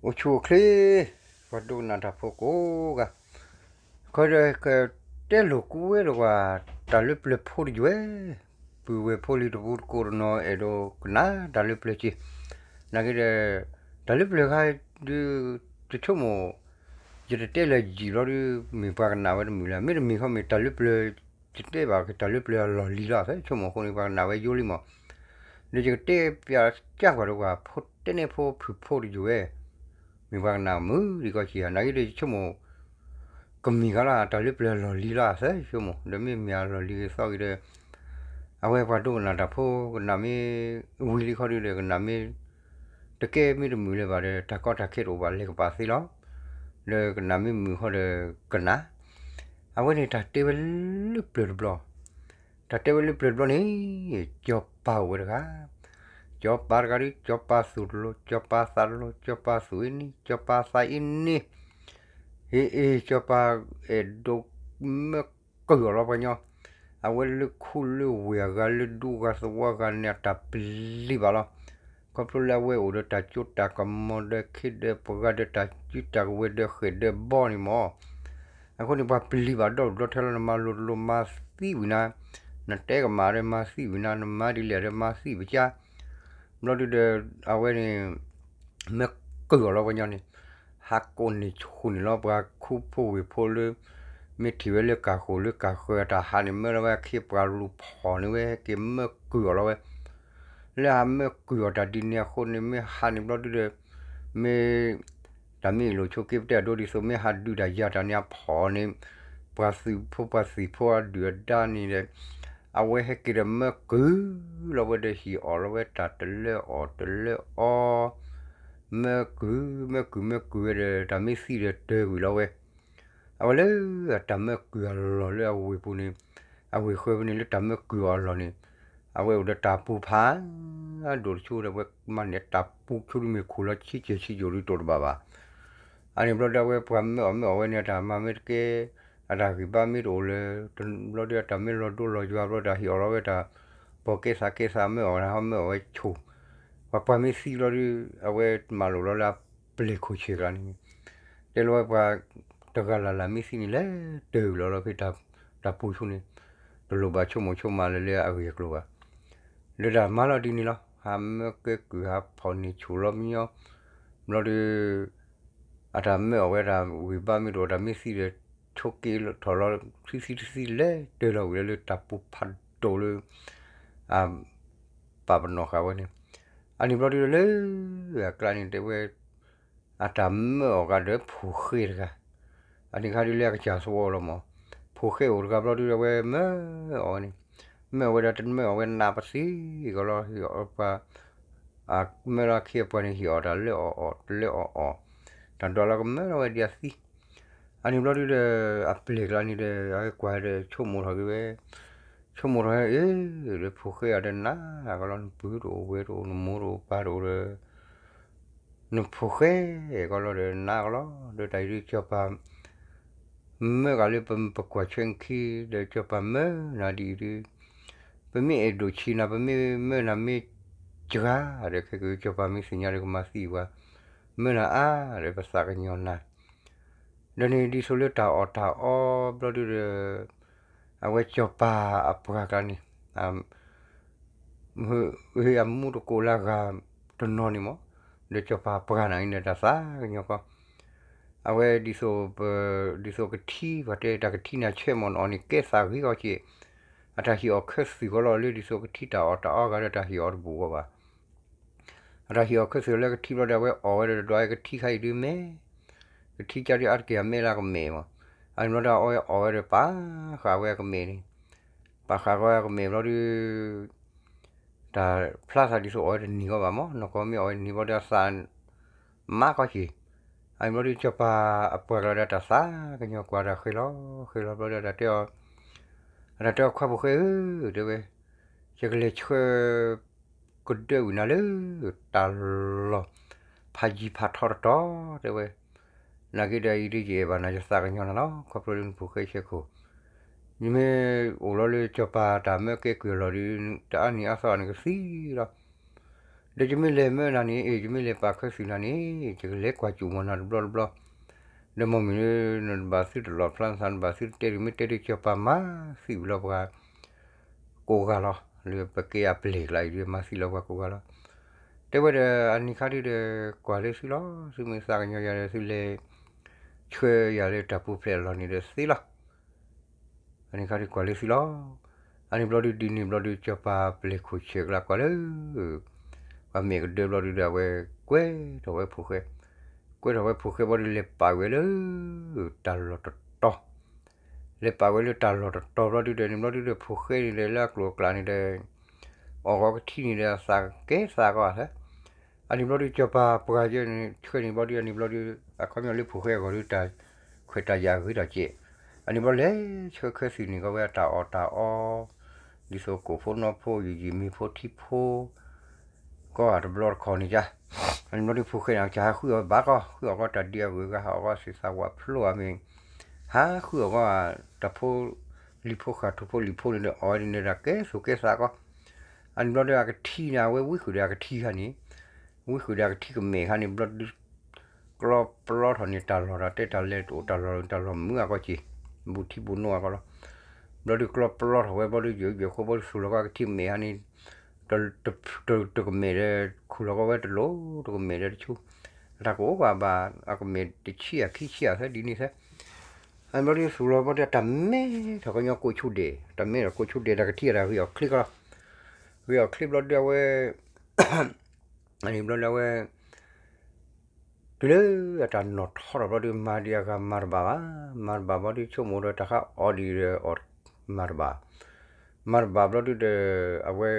အိၣ်ဆူၣ်အိၣ်ချ့, ပှၤဒိကနၣ်တၢ်ဖိကိးဂၤ, ခီဒီးကတဲလိာ်ကူဝဲဒီးကွၢ် တၢ်လၢပျၢၤဖိတယုၢ်ဝဲ, ပုၢ်ဝဲၢ်ဖိလံၤတပူၤတကိးတနီၤအဲၣ်ဒိးကနၣ်တၢ်လၢပျၢၤက့ၤ, နာ်က့ဒီး တၢ်လၢပျၢၤခါဒုး တဆိကမိၣ် ယတတဲလၢယံာ်ဘျီဒုး မ့ၢ်ပှၤကနၣ်ဝဲတမုာ်လဲၣ်, မ့တမ့ၢ်ခီမ့ၢ်တၢ်လၢပျၢၤ ယတဲဘၣ်က့ၤတၢ်လၢပျၢၤအလီၢ်လံၤလီၤ သဆိကမိၣ်အဃိန့ၣ် ပှၤကနၣ်ဝဲယိလံမး, ဒီးယကတဲပျးကၢ်ကွၢ်ဒီးကွၢ် ဖိတဲနဲၣ်ဖိဖုၣ်ဖိတယုၢ်ဝဲ, မ့ၢ်ပှၤကနၣ်မုာ်ဒံးကီၢ်ဆံးဧါ, နာ်က့ဒီးယဆိကမိၣ် ကမံၤခါလီၤ တၢ်လၢပျၢၤအလီၢ်လံၤလီၤ သဆိကမိၣ်, ဒီးမ့ၢ်မ့ၢ်အလီၢ်လံၤဂ့ၤသီဂ့ၤဒီး အဝဲပှၤဒိကနၣ်တၢ်ဖိကနၣ်မ့ၢ်ဝံၤလံခီဒုးဒီး ကနၣ်မ့ၢ် တကဲမ့ၢ်တမုာ်လၢၤဘၣ်ဒီး တၢ်ကီတၢ်ခဲတအိၣ်ဘၣ်လဲၤကပၤသ့လီၤ, ဒီးကနၣ်မ့ၢ်မုာ်ဃီဒီးကနၣ်, အဝဲန့ၣ်တၢ်တဲဝဲလၢပျၢၤတဘျီ, တၢ်တဲဝဲလၢပျၢၤတဘျီန့ၣ် ကၠီၤပၤအိၣ်ဝဲတဂၤ, ကၠီၤပၤတဂၤဒီး ကၠီၤပၤသူၣ်တလိၤ ကၠီၤပၤသးတလိၤ ကၠီၤပၤသူၣ်အ့န့ ကၠီၤပၤသးအ့န့, ဟ့ၣ်အ့ ကၠီၤပၤအဲၣ်ဒိးမၢကုၢ်အီၤလီၤပှၤညီ, အဝဲလၢခူလၢဝ့ၢ်အဂၤလၢဒူဂၤသဝီဂၤန့ၣ် အတၢ်ပျံၤဘၣ်လီၤ, ခီဖျိလၢအဝဲအိၣ်ဒီးတၢ်စိတၢ်ကမီၤဒီးခ့ဒီးပှၤဂၤဒီးတၢ်စုတၢ်ကဝဲၤ ဒီးဃဲၣ်ဒီးဘီန့ၣ်မး, အဃိန့ၣ် ပှၤပျံၤဘၣ်ဒီးဘျီထဲလီၤ နမၤလိၤတလိၤမၤသံဝံၤနၤ, နတဲကမၣ်ဒီးမၤသံဝံၤနၤ နမၤဒ်လဲၣ်ဒီးမၤသံပကါ, ဘျီဒုးဒီး အဝဲန့ၣ် မၢကုၢ်အီၤလီၤပှၤညီန့ၣ်, ဟးကိးန့ၢ်ဆူၣ်န့ၣ်လီၤ ပှၤခူဖိဝ့ၢ်ဖိလၢ မ့ၢ်ထံၣ်ဝဲလၢကၢ်ဃိၣ်လၢကၢ်ဃၢၤအတၢ်ဟးန့ၣ် မၢလီၤဝဲအခ့ပှၤလူၤဖီၣ်န့ၢ်ဝဲက့ၤမၢကုၢ်အီၤလီၤဝဲ, လၢအမၢကုၢ်အီၤတၢ်ဒ်န့ၣ်အဃိန့ၣ် မ့ၢ်ဟးန့ၣ်ဘျီဒုးဒီး မ့ၢ် တၢ်မ့ၢ်အ့ၣ်လိာ်ဆိးက့ပတဲအဒိဒ်သိး မ့ၢ်ဟးဒုးတၢ်ယၤတၢ်န့ၣ်အဖီၣ်န့ၣ်, ပှၤသုးဖိပှၤသံၣ်ဖိအဒုၣ်အဒါန့ၣ်ဒီး အဝဲဟဲက့ၤဒီးမၢကုၢ်လီၤဝဲတၢ်တလၢအီၣ်တလၢအီ, မၢကုၢ် မၢကုၢ် မၢကုၢ်ဝဲဒီး တၢ်မ့ၢ်သံဒီးတၢၤကွံာ်လီၤဝဲ, အဝဲလၢအတၢ်မၢကုၢ်အလီၢ်လၢအဝ့ၢ်ပူၤန့ၣ်, အဝ့ၢ်ဃၢၤပူၤန့ၣ်လၢတၢ်မၢကုၢ်အီၤအလီၢ်န့ၣ်, အဝဲအိၣ်ဒီးတၢ်ပူၤဖးဒိၣ်တဆိဒီး အဝဲမၤန့ၢ်တၢ်ပူၤဆိဒ်မ့ၢ်ခိၣ်လီၤဆံးစၢၤဆံးယိာ်ဒ်တိၤတဘၣ်ဘၣ်. အန့ၣ်ဘျီဒီးအဝဲပှၤမၢအီၣ်မၢအီၣ်ဝဲန့ၣ် အတၢ်မၤမ့ၢ်တကဲ, အတၢ်ဂံၢ်ဘါမ့ၢ်တအိၣ်လၢၤ, ဘျီဒီးအတၢ်မ့ၢ်လီၤဒိလီၤယွၤဘျီဒီးဟ့ၣ်အီၣ်လီၤဝဲတၢ်, ပိာ်ကဲသးကဲသးမၢအီၣ်ဝဲတၢ်ဟီမၢအီၣ်ဝဲဆိၣ်, ပှၤပှၤမ့ၢ်သံဘျီဒီး အဝဲမၤလိာ်လီၤလၢအပျဲၢ်ခိၣ်ဆ့ၣ်ကျါန့ၣ်, တဲလီၤဝဲပှၤတဂၤလၢ်လၢ်မ့ၢ်သံန့ၣ် လဲၤတၢၤကွံာ်လီၤလီၤဖဲတၢ်ပူၤဆိန့ၣ်, တလိၣ်ဘၣ်ဆိကမိၣ်ဆိကမးလၢၤလၢအဂ့ၢ်အကျိၤဘၣ်. လၢတၢ်မၤလီၤဒ်န့ၣ်လီၤ. ဟးမၢကဲကုၢ်ဟးဖီၣ်န့ၢ်ဆူၣ်လီၤမညီ, ဘျီဒီး အတၢ်မၢအီၣ်ဝဲတၢ်ဂံၢ်ဘါမ့ၢ်တအိၣ် တၢ်မ့ၢ်သံဒီး ဆိးက့ထီၣ်လီၤ သံသံတသံလဲၤတၢၤလီၤဝံၤလၢလၢတၢ်ပူၤဖးဒိၣ်လၢ အ ပာ်ပနီၣ်ဃာ်ဝဲန့ၣ်, အန့ၣ်ဘျီဒုးလၢ အကျါန့ၣ်တဲဝဲ အတၢ်မၢအီၣ်ကဒီးဖိၣ်ဃဲတဂၤ, အန့ၣ်ခါဒုးလၢအကစၢ်သဝီလီၤမး, ဖိၣ်ဃဲအိၣ်တဂၤဘျီဒုးဒီးအဝဲမၢအီၣ်ဝဲန့ၣ်, မၢအီၣ်ဝဲဒီးတမၢအီၣ်ဝဲနးပသံကီးလီၤ, ပှၤ မၢလီၤအခ့အပှၤန့ၣ် ဟ့ၣ်အီၣ်တၢ်လၢအီၣ်အီၣ်တလၢအီၣ်အီၣ်, တၢ်ဒွးလီၤကမၢလီၤဝဲဒ်အသံ အန့ၣ်ဘျီဒုးဒီး အပျဲၢ်ကျါန့ၣ်ဒီး အဝဲကွၢ်ဒီးဆိကမိၣ်ထီၣ်က့ၤဝဲ, ဆိကမိၣ်ထီၣ်ဟဲအ့ၣ် ဒီးဖိၣ်ဃဲအီၤဒီးနးကီးလီၤ နပုၢ်တအိၣ်ဝဲၢ်တအိၣ် နမိၢ်တအိၣ်ပၢ်တအိၣ်ဒီး နဖိၣ်ဃဲကီးလီၤဒီးနးကီးလီၤ ဒီးတၢ်အံၤဒုးစီၤပၤ မၢကၤလၢပကွၢ်ဆၢခံ ဒီးစီၤပၤမၢနၤဒ်အံၤဒုး ပမ့ၢ်အဲၣ်ဒိးဆံးနၤ ပမ့ၢ်မၢနၤမ့ၢ်စှၤဒီး ခဲကစီၤပၤမ့ၢ်သ့ၣ်ညါဒီးကမၤသံပှၤ, မၢနၤအါဒီးပသးကညီၤနၤ, ဒီးန့ၣ်ဒ်သိးလၢတၢ်အီၣ်တၢ်အီဘျီဒုးဒီး အဝဲစီၤပၤအပှၤကျါန့ၣ် အမူတကိးလၢအဂၤတနီၤန့ၣ်မး, ဒီးစီၤပၤပှၤနၤအံၤန့ၣ် တၢ်သးကညီၤကီး, အဝဲဒ်သိး ဒ်သိးကထံ ပှၤတဲတၢ်ကထံန့ၣ် အဆဲးမီၢ်နအီၣ်န့ၣ် ကဲသးဂ့ၤအီၤက့ၤ, အတၢ်ဟ့ၣ်အီၣ်ခၢၣ်သးကီးလီၤလၢ ဒ်သိးကထံတၢ်အီၣ်တၢ်အီဂၤဒီးတၢ်ဟ့ၣ်အီၣ်တဘူၣ်အီၤဘၣ် အတၢ်ဟ့ၣ်အီၣ်ခၢၣ်သးလၢကထံဘျီဒီး အဝဲအီၣ်ဝဲဒီး ဒွးဝဲကထံခါအံၤဒုးမဲာ်, ကထံကၢ်ဒုးအါတက့ၢ်အမဲာ်လၢအကမဲာ်မး, အန့ၣ်ဘျီဒီးအဝဲအီၣ်ဝဲဒီးပာ်ဃာ်ဝဲအကမဲာ်န့ၣ်, ပာ်ဃာ်ဝဲအကမဲာ်ဘျီဒုး တၢ်ဖျါသးဒ်သိးအီၣ်ဝဲတန့ၢ်ဂီၢ်ဘၣ်မး, နီၢ်ကီၢ်မ့ၢ်အီၣ်ဝဲတန့ၢ်ဘျီဒီးအသး မးကီၢ်က့ၤ, အန့ၣ်ဘျီဒုးစီၤပၤအပှၤကလီၤဒီးတၢ်သးကညီၤကွၢ်တၢ်ဃဲလီၤ ဃဲလီၤဘျီဒီးတၢ်တဲအီၤ, အတၢ်တဲအီၤခွါဖိၣ်ဃဲဧၢ, တဲဝဲ, ယကလဲၤဆှၢ ကဒၢဝံၤနၤလၢ တၢ်လီၢ် ဖးယံၤဖးထီတတီၤ တဲဝဲ, နာ်က့ဒီးအံၤဒ်ယအဲၣ်ဘၣ်နၤ ယသးကညီၤနၤလီၤ ခီဖျိလၢနဖိၣ်ဃဲဆဲခိၣ်, နမ့ၢ်အိၣ်လီၤလၢစီၤပၤတၢ်မၢကဲကုၢ်အလီၢ်ဒီး တအါနံၣ်အါသီနကသံလီၤ. ဒီးယမ့ၢ်လဲၤမၢနၤန့ၣ် အ့ၣ် ယမ့ၢ်လဲၤပာ်ခၢသုးနၤန့ၣ် ယကလဲၤကွၢ်စူၣ်မီၢ်နၤတဘျီတဘျီ, ဒီးမ့မ့ၢ်လၢနတဘၣ်သုတလီၣ်ဖျါနသး နဘၣ်သုတတဲဒ်မ့ၢ်တဲဒ် စီၤပၤမၤသံဝံၤလီၤပှၤ ကိးဂၤလီၤ, လၢပကဲအပျဲၢ်ကျါအံၤဒီး မၤသံလီၤပှၤကိးဂၤလီၤ. တဲဝဲဒီးအနံၤခါဒုဒီး ကွၢ်လၢသုလီၤ, သုမ့ၢ်သးကညီၤယၤဒီး သုလဲၤဆှၢယၤလၢတၢ်ပူၤဖျဲးအလီၢ်န့ၣ်ဒီးသ့လီၤ. အနံၤခါဒုကွၢ်လၢသုလီၤ. အနံၤဘျီဒုဒ်န့ၣ်ဘျီဒု စီၤပၤပျဲၢ်ခိၣ်ဆဲးကျါကွၢ်လၢ ပှၤမဲာ်ကဒၢဘျီဒုဒီး အဝဲကွဲထီၣ်ဝဲဖိၣ်ဃဲ, ကွဲထီၣ်ဝဲဖိၣ်ဃဲဘျီဒု လဲၤပာ်ဝဲလၢ တၢ်လီၢ်တတီၤ, လဲၤပာ်ဝဲလၢတၢ်လီၢ်တတီၤဘျီဒုဒီး န့ၣ်ဘျီဒုဒီး ဖိၣ်ဃဲန့ၣ်ဒီး လၢအကျိၤအကျဲန့ၣ်ဒီး အီၣ်ဂီၤကထံန့ၣ်ဒီး အသးကဲသးကီးသၢ အနံၤဘျီဒု စီၤပၤပှၤယဲန့ၣ် ဆှၢန့ၣ်ဘျီဒု အနံၤဘျီဒု အခီပညီလၢဖိၣ်ဃဲအဂီၢ်ဒီး တၢ်ခွဲးတၢ်ယာ်ဂ့ၤထီၣ်ကဲး, အနံၤဘျီလဲၤဆှၢခၢသုးန့ၣ် ကီဝဲအတၢ်အီၣ်တၢ်အီ, ဒ်သိးကိၣ်ဖိနီၢ်ဖိ ယံာ်ယံာ်မ့ၤဖိထံဖိ ကီၢ်အတဘျီတခီၣ်န့ၣ်ကါ, အနံၤဘျီဒုဖိၣ်ဃဲန့ၣ် ကဟးဃုအီၣ်ဘၣ်ကီး ဃုအီၣ်ကီးတၢ်ဒံအဂုၤအဂၤ ဟးအီၣ်ကီးသ့ၣ်သးဝးဖျိအမ့ၢ် ဟးဃုအီၣ်ကီး တၢ်ဖိ လံၤဖိဃာ်ထိၣ်ဖိလံၤဖိန့ၣ်ဒီး အီၣ်ဝဲဒ်န့ၣ်ဒီး ကဲသိးကဲသးကီး, အနံၤဘျီဒုအကထံန့ၣ် အဝဲဝံဃုာ်ဒီးအကထံခါန့ၣ်, ဝံဃုာ်ဒီးအကထံကမဲာ်ခါန့ၣ်ဘျီဒု ကျီပျီထီၣ်န့ၣ် တၢ်လီၢ်ဒီးတဲတၢ်လဲၤတအိၣ်တၢ်လီၢ် တၢ်လီၢ်မုာ်အကီၢ်က့ၤ, ဘူးထံဘူးနိအကီၢ်လီၤ. ဘျီဒုကျီပျီထီၣ်ဝဲဘျီဒု ယိာ်ယိာ်ဃိဘျီဒု သူၣ်လီၤကီးအကထံမဲာ်ခါန့ၣ် တကမဲာ်ဒီး ခူၣ်လီၤကီးဝဲတလိၣ် တကမဲာ်ဒီးတဆူ, အတၢ်ကအိၣ်ဘၣ်ဘၣ် အကမဲာ်တဆံအခံဆံအသၢဒ်န့ၣ်သၢ, အဘျီဒုသူၣ်လီၤဘျီဒု တၢ်မဲထီၣ်ကညီကိးဆူဒဲး တၢ်မဲထီၣ်ကိးဆူဒဲး တၢ်ကထံၣ်အတၢ်ဂ့ၤအီၣ်ချ့ကီးလီၤ, ဂ့ၤအီၣ်ချ့ဘျီဒုအဝဲ အနံၤဘျီဒုအဝဲ တုၤလၢအတၢ်နီၣ်ထီထီၣ်ဘျီဒု မၤဒံးအဂၤမၤတဘၣ်ဘၣ်, မၤတဘၣ်ဘျီဒု ဆိကမိၣ်ဒီးတၢ်ဃးအီၣ်ဒံးဒီးအီၣ်မၤတဘၣ်, မၤတဘၣ်ဘျီဒုဒီး အဝဲ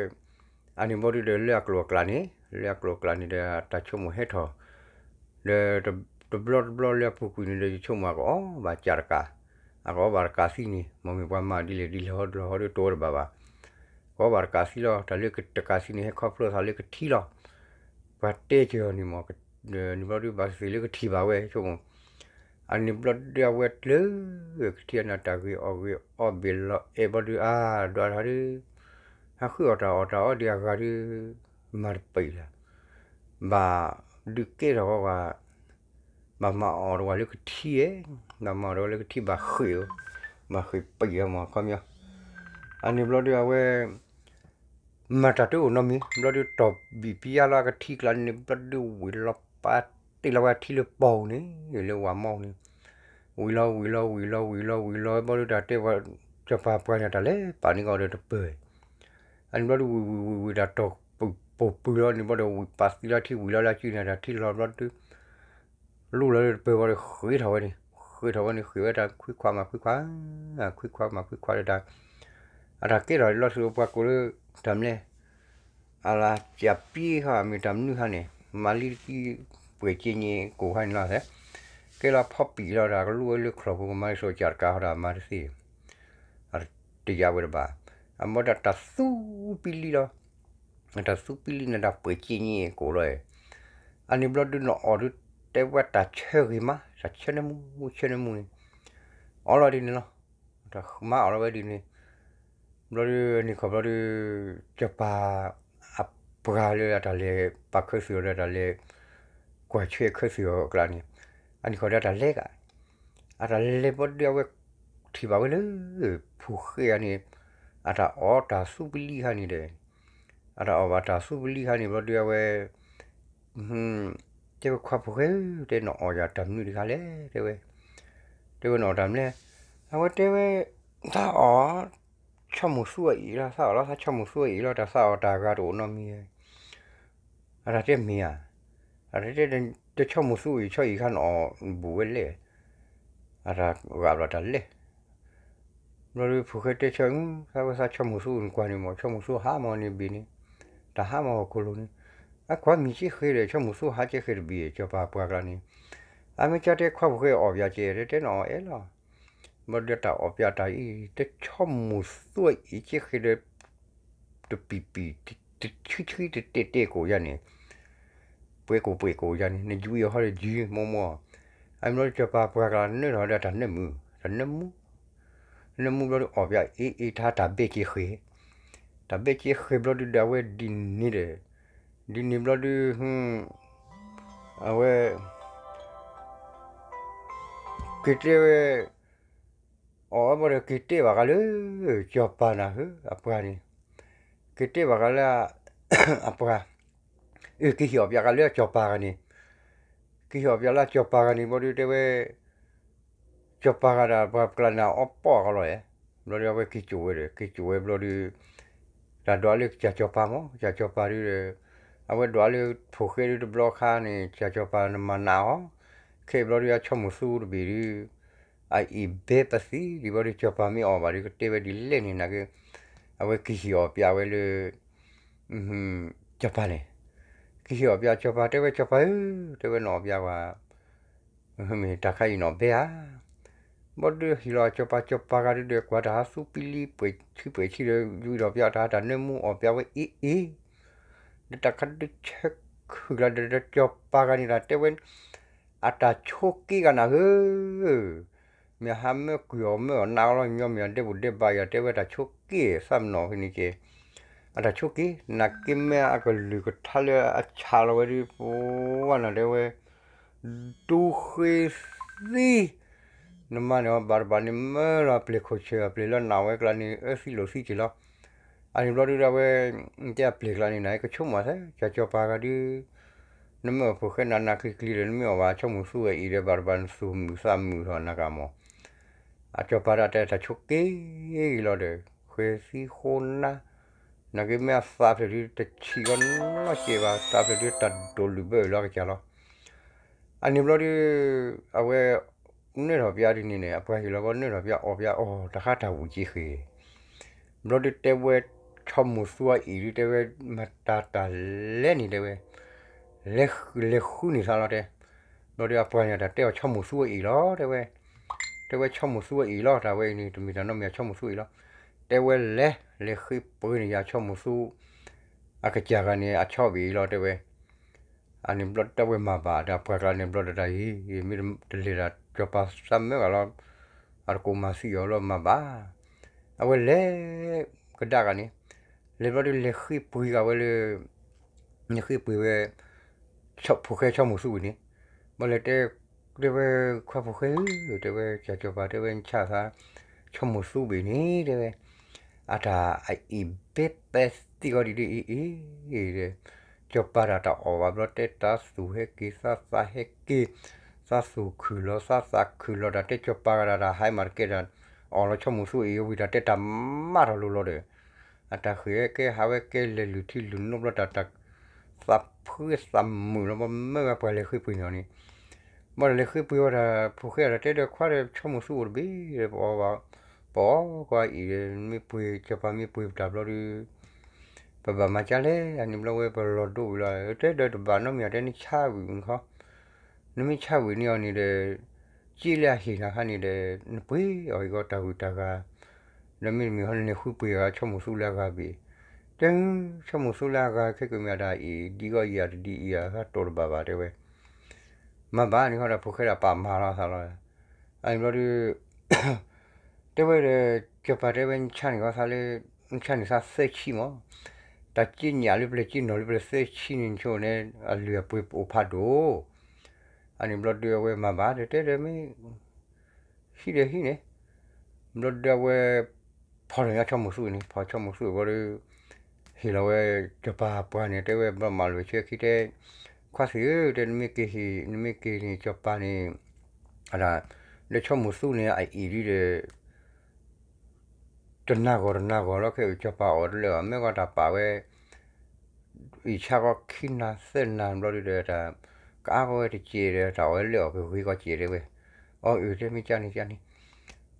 အနံၤဘျီဒုဒီးလၢအကျိၤအကျဲန့ၣ်, လၢအကျိၤအကျဲန့ၣ်ဒီး တၢ်ဆိကမိၣ်ဟဲထီၣ် ဒီးတဘျီတဘျီလၢအပူၤကွံာ်န့ၣ်ဒီး ယဆိကမိၣ်အကအီၣ်ဘၣ်ကၢ်တကး, အကအီၣ်ဘၣ်တကးသံန့ၣ် မ့မ့ၢ်ပှၤမၤဒ်လဲၣ်ဒ်လဲၣ်ဟီဒ်လဲၣ်ဟီဒီး တအိၣ်တဘၣ်ဘၣ်, ကအီၣ်ဘၣ်တကးသံလီၤ. တၢ်လၢတကးသံန့ၣ် ဟဲခီဖျိသးလၢကထံလီၤ. ပှၤတဲက့ၤအီၤန့ၣ်မ့ၢ် နံၤဘျီဒုဘၣ်သ့ၣ်လၢကထံၣ်ဘၣ်ဝဲ ဆိကမိၣ်, အနံၤဘျီဒုအဝဲတလၢ ကထံၣ်အနၢ်တၢ်ဂ့ၤအီၣ်ဂ့ၤအီၣ်ဘ့ၣ်လီၤအဲၣ်ဘျီဒု အါဒွးတၢ်ဒု ဟးဃုအီၣ်တၢ်အီၣ်တၢ်အီဒံးအဂၤဒု မၤတပံာ်လၢၤ, ဘၣ်ဒုးကဲထီၣ်ဝဲဝဲ ဘၣ်မၤအီၣ်တဝဲလၢကထံၣ်, ဘၣ်မၤအီၣ်တဝဲလၢကထံၣ်ဘၣ်ဃ့ၢ်, ဘၣ်ဃ့ၢ်ပံာ်အီၤမ့ၢ်ခီပညီ, အနံၤဘျီဒုအဝဲ မၤတၢ်တအိၣ်နီတမံၤ ဘျီဒုတီၢ်ဘံၣ်ပယါလီၤအကထံကျါန့ၣ် ဘျီဒုဝံၤလီၤပာ်တ့ၢ်လီၤဝဲအထံလၢပီၢ်ပူၤန့ၣ် လၢဝၤမီပူၤန့ၣ်, ဝံၤလီၤဝံၤလီၤဝံၤလီၤဝံၤလီၤဝံၤလီၤ ဘျီဒုတၢ်တဲဝဲ စီၤပၤပှၤန့ၣ် တၢ်လဲၤပာ်န့ၢ်ကီၢ်ဒီးတပၢၢ်, အနံၤဘျီဒုဝံၤဝံၤဝံၤဝံၤတၢ်တီၢ်ပူၤပူၤလီၤန့ၣ် ဘျီဒုဝံၤပာ်သံလီၤထံဝံၤလီၤလၢအစုန့ၣ် တၢ်ထံလီၤဘျီဒု လူလီၤလၢတပၢၢ်ဝံၤဒီးဃ့ထီၣ်ဝဲန့ၣ်, ဃ့ထီၣ်ဝဲန့ၣ် ဃ့ဝဲတၢ်ခွံခွါမၤခွံခွါ, ခွံခွါမၤခွံခွါဒီးတၢ်, အတၢ်ကဲထီၣ်လီၤဆူပှၤကိးလၢ တၢ်မနုၤလဲၣ်, အလၢကၠးပံခါမ့ၢ်တၢ်မနုၤခါန့ၣ် မၤလံတကံ ပှဲၤက့ညံကိၢ်ခါန့ၣ်လီၤ, ကဲလီၤဖီပံာ်လီၤတၢ်ကလူးဝဲလၢချီၣ်ဖိကမၤလၢစိၤကၠးတကးဟီဒီးမၤတသ့, တယၤဝဲတဘၣ်, အမ့ၢ်ဒၣ်တၢ်သူပံလံလီၤ တၢ်သူပံလံန့ၣ်တၢ်ပှဲၤက့ညံကိၢ်လီၤ, အနံၤဘျီဒုနအီၣ်ဒု တဲဝဲတၢ်ဆၢဂ့ၤမး တၢ်ဆၢနၢမူ ဆၢနၢမူန့ၣ်, အီလီၤဒ်န့ၣ်လီၤ, တၢ်မၤအီၣ်လီၤဝဲဒ်န့ၣ်, ဘျီဒု အနံၤခီဘျီဒု စီၤပၤ အပှၤလၢအတၢ်လဲၤပာ်ခၢသုးအီၤဒီးတၢ်လဲၤ ကွၢ်ဆၢခၢသုးအီၤအကျါန့ၣ်, အနံၤခီဒီးတၢ်လဲၤက အတၢ်လဲၤဘျီဒုအဝဲ ထံၣ်ဘၣ်ဝဲလၢ ဖူဃဲအန့ၣ် အတၢ်အီၣ်တၢ်သူပလံဟါန့ၣ်ဒီး အတၢ်အီၣ်ဘၣ်တၢ်သူပလံဟါန့ၣ်ဘျီဒုအဝဲ တဲဝဲခွါဖူဃဲဧၢ တဲနအီၣ်ယၤတၢ်မနုၤတခါလဲၣ် တဲဝဲ, တဲဝဲနအီၣ်တၢ်မနုၤလဲၣ်, အဝဲတဲဝဲ သးအီၣ် ဆီမိၢ်သူအအံၤလီၤ သးအီၣ်လီၤသးဆီမိၢ်သူအအံၤလီၤ တၢ်သးအီၣ်တၢ်ဂၤတအိၣ်နီတမံၤ အတၢ်တဲမ့ၢ်ဧါ, အတၢ်တဲ တဆီမိၢ်သူအံၤ ဆီအံၤခါနအီၣ်ဘူးဝဲလဲၣ်, အတၢ်ဂာ်ဘျီတၢ်လဲၣ်, ဘျီဒုဖူဃဲတဲဆၢ သးဝဲသးဆီမိၢ်သူနကွၢ်န့ၣ်မ့ၢ် ဆီမိၢ်သူဟါမၢ်န့ၣ်ဘ့ၣ်န့ၣ်, တၢ်ဟါမၢ်ဟီၣ်ခိၣ်လိၤန့ၣ်, အကွၢ်မံၤက့ဃ့ဒီး ဆီမိၢ်သူဟါက့ဃ့တဘ့ၣ် စီၤပၤပှၤကျါန့ၣ်, အမ့ၢ်ကၢ်တဲခွါဖူဃဲအီၣ်ပၠးကဲ တဲတဲနအီၣ်အဲၣ်လီၤ ဘျီဒုတၢ်အီၣ်ပၠးတၢ်အံၤ တဆီမိၢ်သူအံၤက့ဃ့ဒီး တပံၤပံၤ တဆှံဆှံတတဲာ်တဲာ်ကိးယၤန့ၣ်, ပှဲၤကိးပှဲၤကိးယၤန့ၣ် နယုအီၤဟီဒီးယုမိၢ်မိၢ်, အ အဘျီဒုးစီၤပၤပှၤကျါနၢၣ်ထီၣ်ဒီးတၢ်နၢမူ, တၢ်နၢမူ, နၢမူဘျီဒုးအီၣ်ပၠးအ့ၣ်အ့ၣ်ထါတၢ်ဘ့ၣ်က့ဃ့, တၢ်ဘ့ၣ်က့ဃ့ဘျီဒုးဒီးအဝဲဒ်န့ၣ်ဒီး, ဒ်န့ၣ်ဘျီဒုး, အဝဲ က့ၤတဲဝဲ, အီၣ်ဝဲဘျီဒီး က့ၤတဲဘၣ်ဃးလၢ စီၤပၤနၤဧၢ အပှၤန့ၣ်, က့ၤတဲဘၣ်ဃးလၢ အပှၤ, အက့ၤဟ့ၣ်အီၣ်ပၠးဃးလၢစီၤပၤဂၤန့ၣ်, က့ၤဟ့ၣ်အီၣ်ပၠးလၢစီၤပၤဂၤန့ၣ်ဘျီဒုးတဲဝဲ စီၤပၤဂၤဒီးပှၤကျါန့ၣ်အီပီၣ်အကလီၤဧါ, ဘျီဒုးအဝဲက့ၤစိာ်ဝဲဒီး က့ၤစိာ်ဝဲဘျီဒုး, တၢ်ဒွးလၢစီၤပၤမ့ၢ် စီၤပၤဒုးဒီး, အဝဲဒွးလၢဖိၣ်ဃဲဒုးတဘျီခါန့ၣ် စီၤပၤနမၤနးအီၤ, ခဲအံၤဘျီဒုးအဆီမိၢ်သူတဘ့ၣ်ဒုး, အအံၤဘဲပသံဒံးဘျီဒုး စီၤပၤမ့ၢ်အီၣ်ဘၣ်ဒုး ကတဲဝဲဒ်လဲၣ်န့ၣ်နာ်က့, အဝဲက့ၤဟ့ၣ်အီၣ်ပၠးဝဲလၢ စီၤပၤန့ၣ်, က့ၤဟ့ၣ်အီၣ်ပၠးစီၤပၤ တဲဝဲစီၤပၤဧၢ, တဲဝဲနအီၣ်ပၠးပှၤ မ့ၢ်တၢ်ခါအံၤနီၣ်ဘဲဧါ, ဘျီဒုးဟ့ၣ်လီၤစီၤပၤ စီၤပၤဂၤဒုးဒီး ကွၢ်တၢ်ဟးသူပံလံ ပှဲၤဆံပှဲၤဆံဒီး ယူၤဒီးပၠးတၢ်တၢ်နၢမူအီၣ်ပၠးဝဲအ့ၣ်အ့ၣ်, ဒီးတၢ်ခါဒုးဆၢခုၣ်ကျါဒီး စီၤပၤဂၤန့ၣ်တၢ်တဲဝဲ အတၢ်ဆိးက့ဂၤနၤဧၢ, မ့ၢ်ဟးမၢကွံာ်အီၤမၢအီၤနးအီၤလီၤ ညီမ့ၢ်အဒဲးဘိးဒဲးဘးယၤ တဲဝဲတၢ်ဆိးက့ သးမနီၣ်ဖဲန့ၣ်က့, အတၢ်ဆိးက့ နာ်က့မ့ၢ်အကလုၢ်ကထါလၢအဆးလီၤဝဲဒုး ပဝဲနၤတဲဝဲ ဒူဃ့သံ နမၤန့ၣ်အီၤဘၣ်တဘၣ်န့ၣ် မၢလီၤအပျဲၢ်ခိၣ်ဆၢၣ် အပျဲၢ်လၢနးဝဲကျါန့ၣ် အၢသံလိာ်သံက့ၤလီၤ. အန့ၣ်ဘျီဒုးဒၣ်ဝဲ တဲအပျဲၢ်ကျါန့ၣ် နကဆိကမိၣ်သ့ ကၢ်စီၤပၤဂၤဒုး နမ့ၢ်အီၣ်ဖိၣ်ဃဲနးနးကျံၤကျံၤဒီး နမ့ၢ်အီၣ်ဘၣ်အဆီမိၢ်သူဝဲအံၤဒီး ဘၣ်တဘၣ်နသူၣ်မုာ်သးမုာ်ထီၣ်နၤကမီၤ, အစီၤပၤဒၣ်တဲတၢ်ဆိးက့လီၤဒီး ဃဲၤသံဃိနါ, နာ်က့မ့ၢ်အသးဖျၢၣ်ဒုးတဆံးကီနီၢ်ကဲဘၣ် သးဖျၢၣ်ဒုးတၢ်ဒိၣ်လုၢ်ဘၢအၢၣ်လီၤကစၢ်လီၤ. အန့ၣ်ဘျီဒုး အဝဲ နၢထီၣ်ပၠးဒ်န့ၣ်န့ၣ် အပှၤဟ့ၣ်လီၤဘီနၢထီၣ်ပၠးအီၣ်ပၠးအီၣ်တၢ်ဃါတၢ်ဝံၣ်က့ဃ့ၢ်, ဘျီဒုးတဲဝဲ ဆီမိၢ်သူအအံၤဒုးတဲဝဲ မတၤတၢ်လဲၣ်န့ၣ်တဲဝဲ လဲၤဃုန့ၢ်သးလီၤတဲ, ဘျီဒုးအပှၤန့ၣ်တၢ်တဲအီၤဆီမိၢ်သူအအံၤလီၤတဲဝဲ, တဲဝဲဆီမိၢ်သူအအံၤလီၤ တၢ်ဝဲအံၤန့ၣ် တမ့ၢ်တၢ်နီတမံၤအဆီမိၢ်သူအံၤလီၤ, တဲဝဲလဲၤ လဲၤဃ့ပှ့ၤန့ၢ်ယၤဆီမိၢ်သူ အကစၢ်ဂၤန့ၣ် အဆီဘ့ၣ်အံၤလီၤတဲဝဲ အန့ၣ်ဘျီတၢ်ဝဲမၤဘၣ်ဒီးအပှၤကျါန့ၣ်ဘျီတၢ်တၢ်အံၤ မ့ၢ်တလဲၤဒၣ်စီၤပၤသးမၢဂၤလီၤ, အတကိးမၤသံအီၤလီၤမၤဘၣ်, အဝဲလဲၤ ကဒါဂၤန့ၣ် လဲၤဘျီဒုးလဲၤဃ့ပှ့ၤဂၤဝဲလၢ လဲၤဃ့ပှ့ၤဝဲ ဖိၣ်ဃဲဆီမိၢ်သူဝံၤန့ၣ်, ဘၣ်လဲၤတဲ တဲဝဲ ခွါဖိၣ်ဃဲဧၢ တဲဝဲ ကၢ်စီၤပၤတဲဝဲ နဆၣ်သး ဆီမိၢ်သူဘ့ၣ်န့ၣ် တဲဝဲ အတၢ်အအံၤဘဲပဲသံဂီၤဒ်ဒ်အံၤအံၤ စီၤပၤတၢ်တၢ်အီၣ်ဘၣ်ဘျီတဲ သးသူၣ်ဟဲက့ၤ သးသးဟဲက့ၤ သးသူၣ်ခုၣ်လီၤ သးသးခုၣ်လီၤ တၢ်တဲစီၤပၤဂၤတၢ်တၢ်ဟဲမၤတကဲတၢ် အီၣ်လီၤဆီမိၢ်သူအံၤဝံၤ တၢ်တဲတၢ်မၤထီၣ်လိၤလီၤဒီး အတၢ်ဃ့ၢ်ဟဲကဲဟးဝဲကဲလဲၤလုၢ်ထံလုၢ်နိဘျီတၢ် သးဖှံသးမုာ်လီၤ ဘၣ်မၢဝဲပှၤလဲၤဃ့ပှ့ၤန့ၣ်အီၤန့ၣ်, ဘၣ်ဒီးလဲၤဃ့ပှ့ၤဝဲဒၣ် ဖိၣ်ဃဲအတၢ်တဲဒီး ခွါဒီးဆီမိၢ်သူအိၣ်တဘ့ၣ်ဒီး ပအီၣ်ဘၣ် ပအီၣ်ကွၢ်အံၤဒီး မ့ၢ်ပှ့ၤ စီၤပၤမ့ၢ်ပှ့ၤပတၢ်ဘျီဒီး ပဘၣ်မၤကၢ်လဲၣ် အန့ၣ်ဘျီဝဲပလီၢ်ဒိဝံၤလီၤ တဲဒီးတဘၣ်နီတမံၤ အတဲနဆါဝံၤန့ၣ်ခီ နမ့ၢ်ဆါဝံၤန့ၢ်အီၤန့ၣ်ဒီး စ့လၢအဟ့ၣ်နၤခါန့ၣ်ဒီး နပှ့ၤအီၤအံၤကီတၢ်ဂုၤတၢ်ဂၤ, ဒီးမ့တမ့ၢ်ဟီန့ၣ် နဃုပှ့ၤဂၤဆီမိၢ်သူလၢအဂၤဘ့ၣ်, တဲ ဆီမိၢ်သူလၢအဂၤခဲကမ့ၢ်အတၢ်အံၤ ဒ်ဂီၢ်ယၤတဒ်အံၤ အဂၤတိၢ်တဘၣ်ဘၣ်တဲဝဲ, မၤဘၣ်န့ၣ်ဃီဒီး ဖိၣ်ဃဲဒၣ်ပာ်မၤလီၤသးလီၤ, အန့ၣ်ဘျီဒုး တဲဝဲဒီး စီၤပၤတဲဝဲ နဆါန့ၢ်ကီသးလၢ နဆါန့ၢ်သးသၢဆံမး, တၢ်က့ညၣ်လၢပျဲၢ်က့နီၢ်လၢပျဲၢ်သၢဆံန့ၣ် နဆိန့ၣ် အလုၢ်အပှ့ၤအိၣ်ဖးဒိၣ်, အန့ၣ်ဘျီဒုးအဝဲမၤဘၣ်ဒီးတဲဒီးမ့ၢ် ဟံးဒီးဟံးန့ၣ်, ဘျီဒုးအဝဲ ဖီၣ်ထီၣ်ညီဆီမိၢ်သူန့ၣ် ဖီၣ်ဆီမိၢ်သူဘျီဒီး ဟ့ၣ်လီၤဝဲ စီၤပၤပှၤန့ၣ် တဲဝဲဘျီမၤလိာ်ဆၢခံတဲ ခွါသ့ၣ်ဧၢ တဲနမ့ၢ်က့ၤဟ့ၣ် နမ့ၢ်က့ၤန့ၣ် စီၤပၤန့ၣ် အတၢ် ဒီးဆီမိၢ်သူန့ၣ် အအံၤဒုးဒီး တနၤဂီၢ်တနၤဂီၢ်လီၤ ခဲအံၤစီၤပၤအီၣ်တလၢာ်ဘၣ် မ့ၢ်ဂီၢ်တၢ်ပာ်ဝဲ အံၤဆါဂီၢ်ခံနၤသၢနၤဘျီဒုးဒီး တၢ်ကအါဂီၢ်ဝဲတစဲးဒီး တၢ်အီၣ်ဝဲလၢအီၣ် ကဂ့ၤကီၢ်စဲးတဲဝဲ အီၣ်အုးတဲမ့ၢ်ကၢ်န့ၣ်ကၢ်န့ၣ်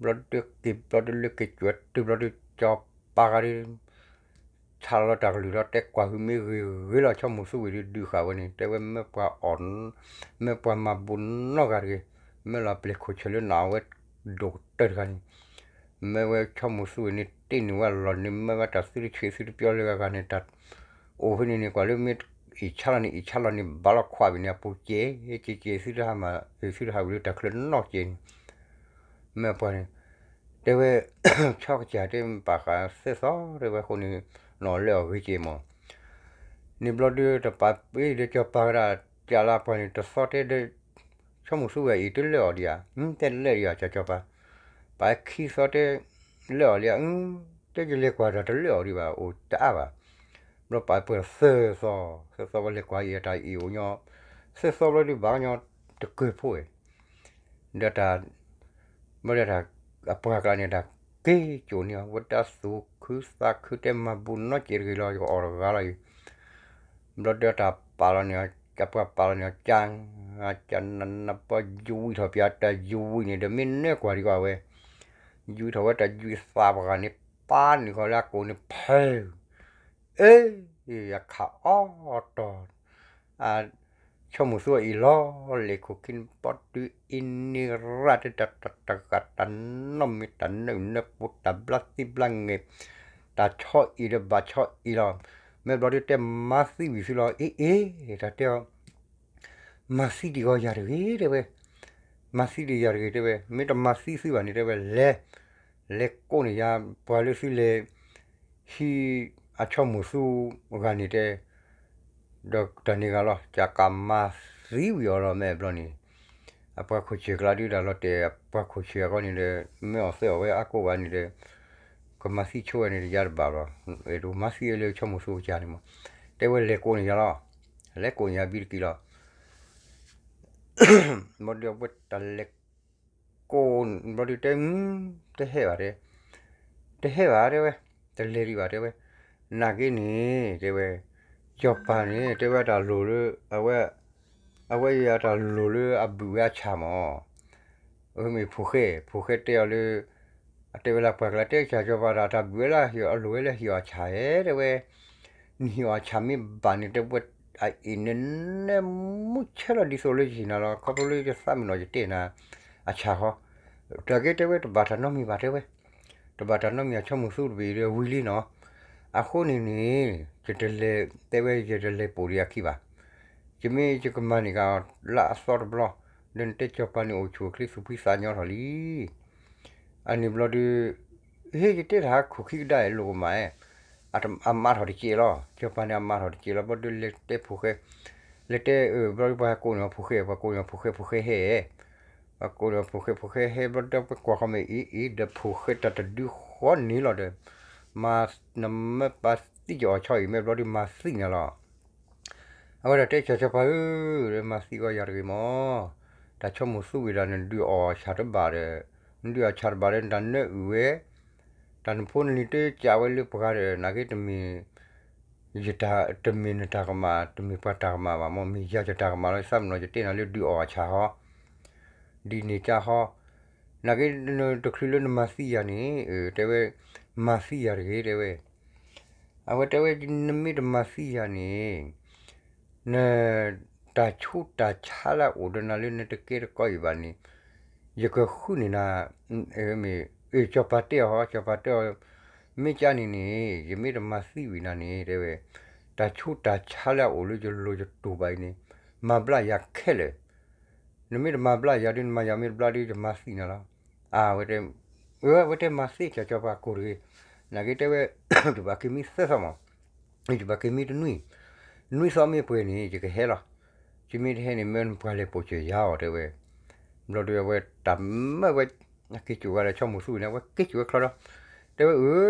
ဘျီဒုးက့ၤဘျီဒုးလၢက့ၤကွဲးတုၤဘျီဒုး စီၤပၤဂၤဒုး ဆါလီၤတၢ်ကလုၢ်ဒီး တဲကွၢ်ဟုမ့ၢ်ဂ့ၤဂ့ၤလီၤ ဆီမိၢ်သူဝံၤဒုး ဒုးဃာ်ဝဲန့ၣ် တဲဝဲမ့ၢ်ပှၤအီၣ် မ့ၢ်ပှၤမၤဘူးနီတဂၤတဂ့ၤ မ့ၢ်လီၤပျဲၢ်ခိၣ်ဆၢၣ်လၢနအီၣ်ဝဲ ဒိၣ်ကတၢၢ်တဂၤန့ၣ် မ့ၢ်ဝဲဆီမိၢ်သူဝံၤန့ၣ် တ့ၢ်န့ၢ်ဝဲအလီၢ်န့ၣ် မ့ၢ်ဝဲတၢ်သုတဆံးသုတပျီလၢဂၤဂၤန့ၣ် တၢ်အိၣ်ဖဲန့ၣ်န့ၣ် ကွၢ်လၢမ့ၢ် အံးဆါလီၤန့ၣ် အံးဆါလီၤန့ၣ် ဘၣ်လီၤခွးဝံၤန့ၣ် အပူၤကဲကဲကဲ သုတဟးမၤ သုတဟးဝံၤလၢတၢ်ချၢနီၢ်ကဲန့ၣ် မ့ၢ်ပှၤန့ၣ် တဲဝဲ ဆီကစၢ်တဲ ပာ်ဃာ်သၢသီ တဲဝဲအဃိန့ၣ် နီၢ်လၢအီၤဂ့ၤကဲမး န့ၣ်ဘျီဒုး တပာ်ပ့ၢ်ဒီးစီၤပၤဝဲဒၣ် ကးလၢပှၤန့ၣ် တသီတဲဒီး ဆိကမိၣ်သူဝဲအံၤတလၢအီၤဒံးဧါ, တဲလၢအီၤ ကၠီၤကၠီၤပၤ, ပာ်ခံသီတဲလၢအီၤလံဧါ, တဲယလဲၤကွၢ်ဒီးတလၢအီၤဒံးဘၣ် အိၣ်တအါဘၣ်, ဘျီပာ်ပှဲၤသၢသီ, သၢသီဝဲလဲၤကွၢ်အံၤတၢ်အံၤအိၣ်ညီ, သၢသီဘျီဒုးဘၣ်ညီတကၢၢ်ဖိဝဲ ဒီးတၢ် ဘၣ်ဒီးတၢ် အပှၤကျါန့ၣ် တၢ်က့ၤကိးန့ၢ်အီၤ ဝဲတၢ်သူၣ်ခုသးခုတဲမၤဘူးနီတစဲးတဂ့ၤလီၤ ယကအီၣ်တဂၤလီၤအံၤ, ဘျီဒီးတၢ်ပာ်လီၤန့ၣ် အပှၤပာ်လီၤန့ၣ် ကၢ် ကၢ်နးနးပှၤ ယွံထီၣ်ပၠးတၢ်ယွံန့ၣ်ဒီး မ့ၢ်နၢကွၢ်ဒံးကွၢ်ဝဲ, ယွံထီၣ်ဝဲတၢ်ယွံသးပှၤဂၤန့ၣ် ပာ်န့ၢ်ဃီလၢအကိးန့ၣ်ဖဲ အ့ ယခးအီၣ်တီၢ် အ ဆိကမိၣ်သူအံၤလီၤ, လဲၤခိၣ်ခံနပီတုၤအံၤန့ၣ်ရၣ်တၢ်တဂၤတၢ်နီတမံၤ တၢ်နၢအုၣ်နၢပူၤတၢ်ဘျါသံဘျါငဲၤ, တၢ်ဆီအံၤဒီးဘၣ်ဆီအံၤလီၤ, မ့ၢ်ဘျီဒုးတဲမၤသံဝံၤသုလီၤ, အ့ အ့ တၢ်တဲအီၤ မၤသံဒံးဂီၤယၤတဂ့ၤ တဲဝဲ, မၤသံဒံးယၤတဂ့ၤ တဲဝဲ, မ့ၢ်တမၤသံသုဘၣ်န့ၣ် တဲဝဲ လဲၤ လဲၤကိးန့ၢ်ယၤ ပှၤလၢသုလဲၤ ဟံးအဆိကမိၣ်သူဂၤန့ၣ်တဲ, ဒီးတၢ်န့ၣ်ဂၤလီၤ ကကမၤသံဝံၤအီၤလီၤ မ့ၢ်ဘျီန့ၣ်, အပှၤခိၣ်ဆၢၣ်ကျါဒုးတၢ်လီၤတဲာ် အပှၤခိၣ်ဆၢၣ်အဂီၢ်န့ၣ်ဒီး မ့ၢ်အီၣ်သဲအီၣ်ဝဲအါကိးဂၤန့ၣ်ဒီး ကမၤသံဆိဝဲန့ၣ်တယါတဘၣ်လီၤ, အဲၣ်ဒိးမၤသံလၢဆိကမိၣ်သူကစၢ်န့ၣ်မး, တဲဝဲလဲၤကိးန့ၢ်ယၤလီၤ, လဲၤကိးန့ၢ်ယၤဘံတက့ၢ်လီၤ ဘျီဒုးအဝဲတၢ်လဲၤကိး ဘျီဒုးတဲ တဟဲဘၣ်တဲ, တဟဲဘၣ်တဲဝဲ, တလဲၤဒံးဘၣ်တဲဝဲ, နာ်က့န့ၣ် တဲဝဲ, စီၤပၤန့ၣ် တဲဝဲတၢ်လိၣ်လၢ အဝဲ အဝဲယတၢ်လိၣ်လၢအဘုးဝဲအဆၣ်မး မ့ၢ်ဖိဃဲ ဖိဃဲတဲအီၤလၢ အတဲဝဲလၢပှၤကျါ တဲကစၢ်စီၤပၤတၢ် တၢ်ဘုးဝဲလၢအလိၣ်ဝဲလၢဟ့ၣ်အီၤဆၣ်ဧဲ တဲဝဲ, နဟ့ၣ်အီၤဆၣ်မ့ၢ်ဘၣ်န့ၣ် တဲဝဲ အအံၤနနဲမူဆဲလီၤဒ်သိးလၢယဟ့ၣ်နၤလီၤ ခီဖျိလၢယသးမုၢ်နီၢ်ယတဲနၤ အဆၣ်ဃီ, တၢ်က့တဲဝဲတဘၣ်တၢ်နီတမံၤဘၣ်တဲဝဲ, တဘၣ်တၢ်နီတမံၤ အဆိကမိၣ်သူတဘ့ၣ်ဒီးဝံၤလံနီၤ, အဃိန့ၣ်န့ၣ် ယတလဲၤ တဲဝဲယတလဲၤပိာ်ဒံးအခံဘၣ် ယမ့ၢ်ယကမၤန့ၢ်ကလၢအသီတဘျီ, ဒီးနတဲစီၤပၤန့ၣ်အိၣ်ဆူၣ်အိၣ်ချ့သူၣ်ဖှံသးညီထီၣ်လံ. အန့ၣ်ဘျီဒုး, ဟ့ၣ်ယတဲတၢ်ဟးခိၣ်ခံကဒါအံၤလိၣ်ကမၣ်, အမၤထီၣ်တစဲးလီၤ, စီၤပၤန့ၣ်အမၤထီၣ်တစဲးလီၤ, ဘျီဒုးလဲၤတဲဖိဃဲ, လဲၤတဲဘျီဒုးပှၤဟဲကိးန့ၢ်အီၤဖိဃဲ ပှၤကိးန့ၢ်အီၤဖိဃဲ ဖိဃဲဟဲ, ပှၤကိးန့ၢ်အီၤဖိဃဲ ဖိဃဲဟဲဘျီဒုးပကွၢ်ဃီမ့ၢ်အံၤအံၤဒီးဖိဃဲတၢ်တဒုဃီန့ၣ်လီၤဒီး, မၤနမ့ၢ်ပာ်သံကအီၤဆီအံၤ မ့ၢ်ဘျီဒုးမၤသံနၤလီၤ အဝဲဒၣ်တဲကၠီၤစီၤပၤဧၢ, မၤသံဂီၤယၤတဂ့ၤမး, တၢ်ဆိကမိၣ်သူဝံၤဒီး နဒုးအီၣ်ဆၣ်တဘၣ်ဒီး, နဒုးအီၣ်ဆၣ်တဘၣ်ဒီး နတၢ်နၢအုၣ်ဝဲ, တၢ်နဖိနလံၤတကးဝဲလၢပှၤဒီး နာ်က့တမ့ၢ် ယတၢ်တမ့ၢ်နတၢ်ကမၣ် တမ့ၢ်ပှၤတၢ်ကမၣ်ဘၣ်မး မ့ၢ်ယၤယတၢ်ကမၣ်လီၤ ယသးမုၢ်နီၢ်ယတဲနၤလၢဒုးအီၣ်အဆၣ်ဟီ, ဒ်န့ၣ်ကါဟီ, နာ်က့နတချုးလၢနမၤသံယၤန့ၣ်, တဲဝဲ, မၤသံယၤတဂ့ၤ တဲဝဲ အဝဲတဲဝဲ နမ့ၢ်တမၤသံယၤန့ၣ်, န တၢ်ဆူးတၢ်ဆါလၢအအိၣ်ဒီးနၤလၢနတကဲတကီအံၤဘၣ်န့ၣ်, ယကဃုန့ၢ်နၤ, မ့ၢ် စီၤပၤတဲအီၤဟီ စီၤပၤတဲအီၤ, မ့ၢ်ကါန့ၣ်န့ၣ် ယမ့ၢ်တမၤသံဝံၤနၤန့ၣ် တဲဝဲ, တၢ်ဆူးတၢ်ဆါလၢအအိၣ်လၢယလိၤယတူၢ်ဘၣ်အံၤန့ၣ်, မၤဘျါယၤခဲလၢာ်, နမ့ၢ်တမၤဘျါယၤဒုး နမၤယၤမ့ၢ်တဘျါဒုး ယမၤသံနၤလီၤ. အဝဲတဲ, အဝဲတဲမၤသံကၠီၤစီၤပၤကိၢ်တဂ့ၤ, နာ်က့တဲဝဲ, ယဘၣ်က့ၤမံသၢသီမး, ယဘၣ်က့ၤမံတနွံ, နွံသီမ့ၢ်ပှဲၤန့ၣ် ယကဟဲလီၤ, ယမ့ၢ်တဟဲန့ၣ် မ့ၢ်နပှၤလဲၤပိာ်စၢၤယၤအီၤ တဲဝဲ, ဘျီဒုးအဝဲတၢ်မၢဝဲ, အက့ၤစိာ်ဝဲဒီးဆိကမိၣ်သူန့ၣ် အဝဲက့ၤစိာ်ဝဲချီဒီး, တဲဝဲအၢ,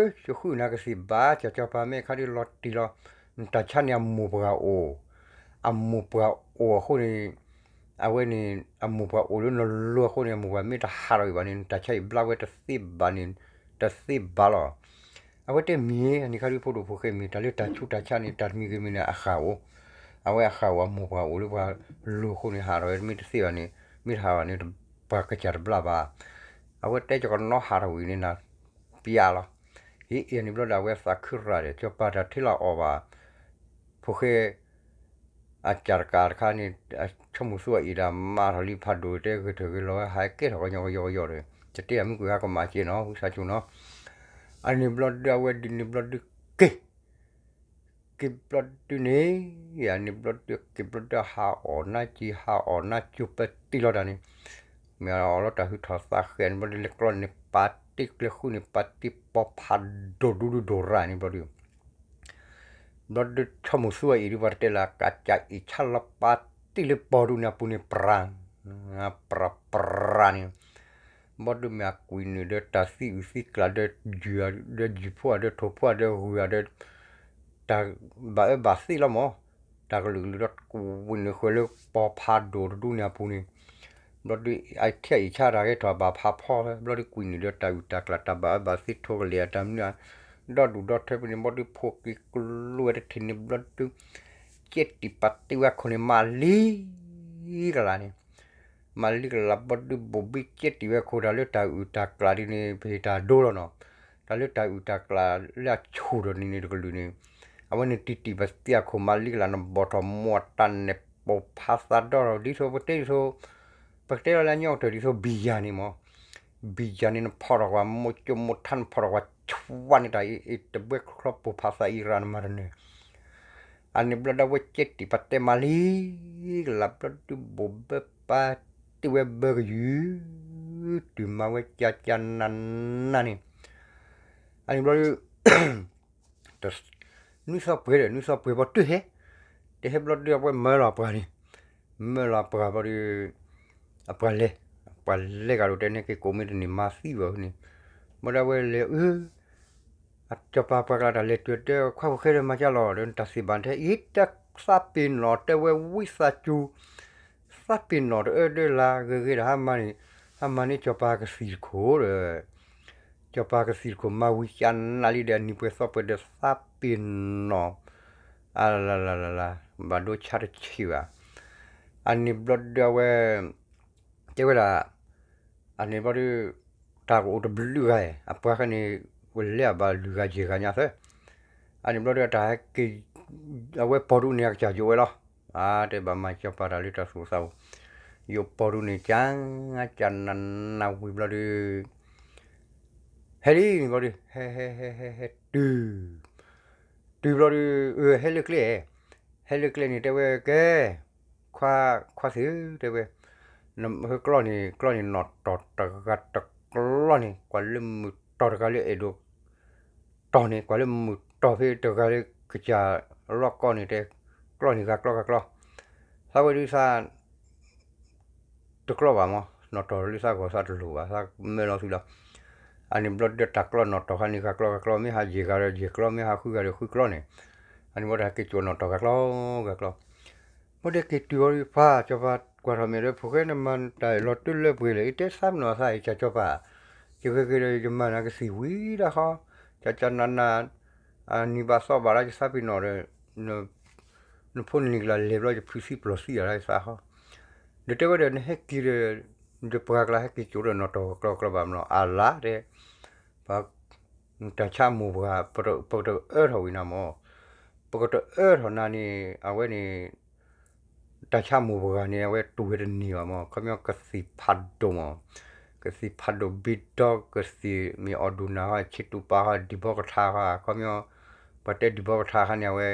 ယဃုနၤကသ့ၣ်ဘၣ် ကၠီၤစီၤပၤမ့ၢ်ခါဒုးလီၤတံၢ်လီၤ, နတၢ်ဆါန့ၣ်အမိၢ်ပှၢ်အိၣ်, အမိၢ်ပှၢ်အိၣ်အဃိန့ၣ် အဝဲန့ၣ် အမိၢ်ပှၢ်အိၣ်လၢနလိၤအဃိန့ၣ် အမိၢ်ပှၢ်မ့ၢ်တဟးထီၣ်အံၤဘၣ်န့ၣ် နတၢ်ဆါအံၤဘျါဝဲတသ့ဘၣ်န့ၣ် တသ့ဘၣ်လီၤ. အဝဲတဲမ့ၢ် အန့ၣ်ခါဒုးဖိဒိၣ်ဖိဃဲမ့ၢ် တၢ်လၢတၢ်ဆူးတၢ်ဆါန့ၣ် တၢ်တမံၤဂ့ၤမံၤန့ၣ် အဃၢ်အိၣ်, အဝဲအဃၢ်အိၣ်အမိၢ်ပှၢ်အိၣ်လၢပှၤလိၤအဃိန့ၣ် ဟးထီၣ်ဝဲမ့ၢ်တသ့ဘၣ်န့ၣ် မ့ၢ်တဟးဘၣ်န့ၣ် ပှၤကစၢ်တဘျါဘၣ်. အဝဲတဲကကနီၤဟးထီၣ်ဝံၤန့ၣ်နၤ ပျးလီၤ. ဟ့ၣ်အန့ၣ်ဘျီဒီး အဝဲသးခုရၣ်ဒီး ကၠီၤပၤတၢ်ထဲလီၤအီၣ်ဘၣ် ဖိဃဲ အစၢ်တကးတခါန့ၣ် အဆိကမိၣ်သူအအံၤဒီး မၤထီၣ်လံဖးဒိၣ်တဲ ဂဲၤထၢၣ်ဂဲၤလီၤဝဲ ဟးကဲထီၣ်ကညီကယီကယီဒီး တတဲအမုၢ်ကွံာ်ဟးကမၣ်က့နီၤ ဝံသးစူၤနီၤ. အန့ၣ်ဘျီဒုး အဝဲဒ်န့ၣ်ဘျီဒုးက့ၤ က့ၤဘျီဒုန့ၣ်, အန့ၣ်ဘျီဒုက့ၤဘျီဒုဟးအီၣ်နါက့ၤ ဟးအီၣ်နါကၠိပတံၢ်လီၤတၢ်န့ၣ်, မ့ၢ်အီၣ်လီၤတၢ်ဟုထီၣ်သးဃဲန့ၣ် ဘျီဒုလၢကျီန့ၣ် ပာ်တ့ၢ်ကျဲဃုန့ၣ် ပာ်တ့ၢ်ပီဖးဒိၣ်ဒူဒူဒိၣ်ရၣ်န့ၣ်ဘျီဒု ဘျီဒုဆီမိၢ်သူအံၤဒု ပှၤတတဲလၢ ကးကးအံၤဆၣ်လီၤပာ်တ့ၢ်လၢပီဒူန့ၣ် အပူၤန့ၣ်ပြၢ်, ပြၢ်ပြၢ်န့ၣ်, ဘျီဒုမ့ၢ်အကွံာ်နုာ်ဒီးတၢ်သံအုၣ်သံကျၢ်ဒီး ယုၢ်ဒီးယုၢ်ဖိဧါဒီးထိၣ်ဖိဧါဒီးဂုၢ်ဧါဒီး တၢ်ဘၣ်အၢဘၣ်သီလီၤမၢ်, တၢ်ကလုာ်ကလုာ်ဒီးကွံာ်နုာ်ဃုာ်လၢပီဖးဒိၣ်တဒူန့ၣ်အပူၤန့ၣ်, ဘျီဒုအထံၣ်အံၤဆၣ်တၢ်ဂဲၤထီၣ်ဘၣ်ဖးဖီလၢ ဘျီဒုကွံာ်နုာ်ဒီးတၢ်အုၣ်တၢ်ကျၢ် တၢ်ဘၣ်အၢဘၣ်သီ ထိၣ်ကလဲာ်အတၢ်မနုၤ ဒီဒူၣ်ဒီထၢပူၤန့ၣ် ဘျီဒုဖိက့ၤကျိဝဲတထံၣ်န့ၣ် ဘျီဒု ကဲတံၢ်ပာ်တ့ၢ်ဝဲခိၣ်န့ၣ် မၤလံကလၤန့ၣ်, မၤလံကလၤ ဘျီဒုဘိၣ်ဘံကဲတံၢ်ဝဲခိၣ် တၢ်လၢတၢ်အုၣ်တၢ်ကျၢ်ဒ်န့ၣ် ပဟ့ၣ်တၢ်ဒိလီၤနီၤ, တၢ်လၢတၢ်အုၣ်တၢ်ကျၢ်လၢအဆူၣ်ထီၣ်န့ၣ်န့ၣ်တကလုာ်န့ၣ်, အဝဲန့ၣ်တံၢ်တံၢ်ပာ်တ့ၢ်အခိၣ် မၤလံကလၤ နဘီၣ်ထီၣ်မိၢ်အတၢ်နဲၣ်ပိာ်ဖးသးဒီထီၣ် ဒ်သိးပတဲဒ်သိး ပကတဲလီၤလၢအညီကတၢၢ်ဒ်သိးဘံၣ်ယၤန့ၣ်မၢ်, ဘံၣ်ယၤန့ၣ် နဖီၣ်ထီၣ်ကွၢ် မိၢ်ကၠိမိၢ်ထါ နဖီၣ်ထီၣ်ကွၢ် ဆှါန့ၣ် တၢ်အံၤတဘှဲကျီပိာ်ဖးသးအံၤရၣ် နမၤတနၢၤ အန့ၣ်ဘျီဒုအဝဲကဲတံၢ်ပာ်တ့ၢ်မၤလံကလၤ ဘျီဒုဘိၣ်ဘၢပာ်တ့ၢ်ဝဲဘၢကယုၢ် တုၤမၤဝဲကကနနန့ၣ်, အန့ၣ်ဘျီဒု နွံသီပှဲၤဒီး နွံသီပှဲၤဘျီတုၤဟဲ, တဟဲဘျီဒုအဝဲမၢလီၤအပှၤန့ၣ်, မၢလီၤအပှၤဘျီဒု အပှၤလဲၤ, အပှၤလဲၤကဒီး တဲန့ၢ်က့ၤကိးမ့ၢ်တန့ၢ်မၤသံဘၣ်န့ၣ်, ဘျီဒုအဝဲလဲၤအၢ အစီၤပၤပှၤကျါတၢ်လဲၤတုၤတဲ ခွါဖိဃဲဒီးမၤကၢလီၤဒီး နတၢ်သ့ၣ်ဘၣ်ထဲအံၤ တၢ်သးပ့ၤနီၣ်တဲဝဲဝံသးစူၤ, သးပ့ၤနီၣ်တအၢဒၢလၢဂ့ၤဂ့ၤဒီး ဟးမၤန့ၢ်, ဟးမၤန့ၢ်စီၤပၤကသံၣ်တခိၣ်ဒီး, စီၤပၤကသံၣ်တခိၣ်မၤဝံၤကနလံဒီး အနံၤပှဲၤသီပှဲၤဒီးသးပ့ၤနီၣ်, အလလလလလ, ဘၣ်ဒိဆါတဆံးဘၣ်, အန့ၣ်ဘျီဒုအဝဲ တဲဝဲဒၣ်, အန့ၣ်ဘျီဒု တၢ်ကအိၣ်တဘျုးဂၤ, အပှၤဃဲန့ၣ် ဝဲလဲၤအဘၣ်လွံၢ်ဂၤယဲၢ်ဂၤညါသၢ, အန့ၣ်ဘျီဒုတၢ်ဟဲက့ၤ, အဝဲပီဒူန့ၣ် အကစၢ်ယိးဝဲလီၤ, အတဲဘၣ်မၤစီၤပၤတၢ်လၢတၢ်သူၣ်သးအိၣ်, ယိးပီဒူန့ၣ် ကကနနဝံၤဘျီဒု ဟဲလံန့ၣ်ဘျီဒု ဟဲဟဲဟဲဟဲဟဲတုၤ, တုၤဘျီဒု အဟဲလၢကျဲ, ဟဲလၢကျဲန့ၣ် တဲဝဲကဲ, ခွါ, ခွါသ့ၣ်ဧၢ တဲဝဲ, နဟဲကျီန့ၣ် ကျီန့ၣ်နီၣ်တီၢ်တဂၤတကျီန့ၣ် ကွၢ်လၢမုၢ်တီၢ်တဂၤလၢအဲၣ်ဒိးတီၢ်န့ၣ် ကွၢ်လၢမုၢ်တီၢ်ဖဲတဂၤလၢကစၢ်လီၢ်ကီၢ်န့ၣ် တဲ, ကျီန့ၣ်ဂၤကျီဂၤကျီ, သးဝဲဒုးသး တကျီဘၣ်မး, နီၣ်တီၢ်လၢသးဂီၤသးတလိၣ်ဘၣ် သးမၢလီၤသုလီၤ, အန့ၣ်ဘျီဒုတၢ်ကျီနီၣ်တီၢ်ခါန့ၣ် ဂၤကျီဂၤကျီ မ့ၢ်ဟးယဲၢ်ဂၤဒီးယဲၢ်ကျီ မ့ၢ်ဟးဃုဂၤဒီးဃုကျီန့ၣ်, အန့ၣ်ဘျီဒုဟဲက့ၤကၠိနီၣ်တီၢ်ဂၤကျီ, ဂၤကျီ, ဘျီဒုက့ၤတုၤအီၤဒုး ပှၤစီၤပၤကွၢ်ထီၣ်မဲာ်ဒီး ဖိဃဲနမၤတၢ်အၢၣ်လီၤတုၤလၢပှဲၤလဲၣ် အတဲသးပ့ၤနီၣ်သးအံၤ ကၢ်စီၤပၤ, ယဂ့ၤဂ့ၤဒီးယမၤနၤကသံၣ်ဝံၤဒၣ်ဃီ, ကၢ်ကၢ်နးနး, အနံၤဘၣ်သီဘၣ်ဒၣ်ယသးပ့ၤနီၣ်ဒီး နဖိနလံၤကလၢ်လဲၤဘျီ ယဖုသံပျီၢ်သံအီၤဒၣ်ယသးဃီ, ဒီးတဲဝဲဒီးနဟဲက့ၤဒီး, ဒီးပှၤကျါဟဲက့ၤကၠိဒီးနီၣ်တီၢ်ကျီကျီဘၣ်မးလီၤ အလါတဲ, ပှၤ, တၢ်ဆါမိၢ်ပှၢ်, ပကတအၢထီၣ်ဝံၤနၤမး, ပကတအၢထီၣ်နၤန့ၣ် အဝဲန့ၣ် တၢ်ဆါမိၢ်ပှၢ်န့ၣ် အဝဲတူၢ်ဝဲတန့ၢ်ဘၣ်မး ခီပညီကသံၣ်ဖးဒိၣ်မး, ကသံၣ်ဖးဒိၣ်ဘ့ဒီ ကသံၣ်မ့ၢ်အီၣ်ဒူၣ်နၤဃီ ဆ့တူၢ်ပာ်ဃီ ဒံၣ်ဘီကထါဃီ ခီပညီ, ပှၤတဲဒံၣ်ဘီကထါခါန့ၣ် အဝဲ,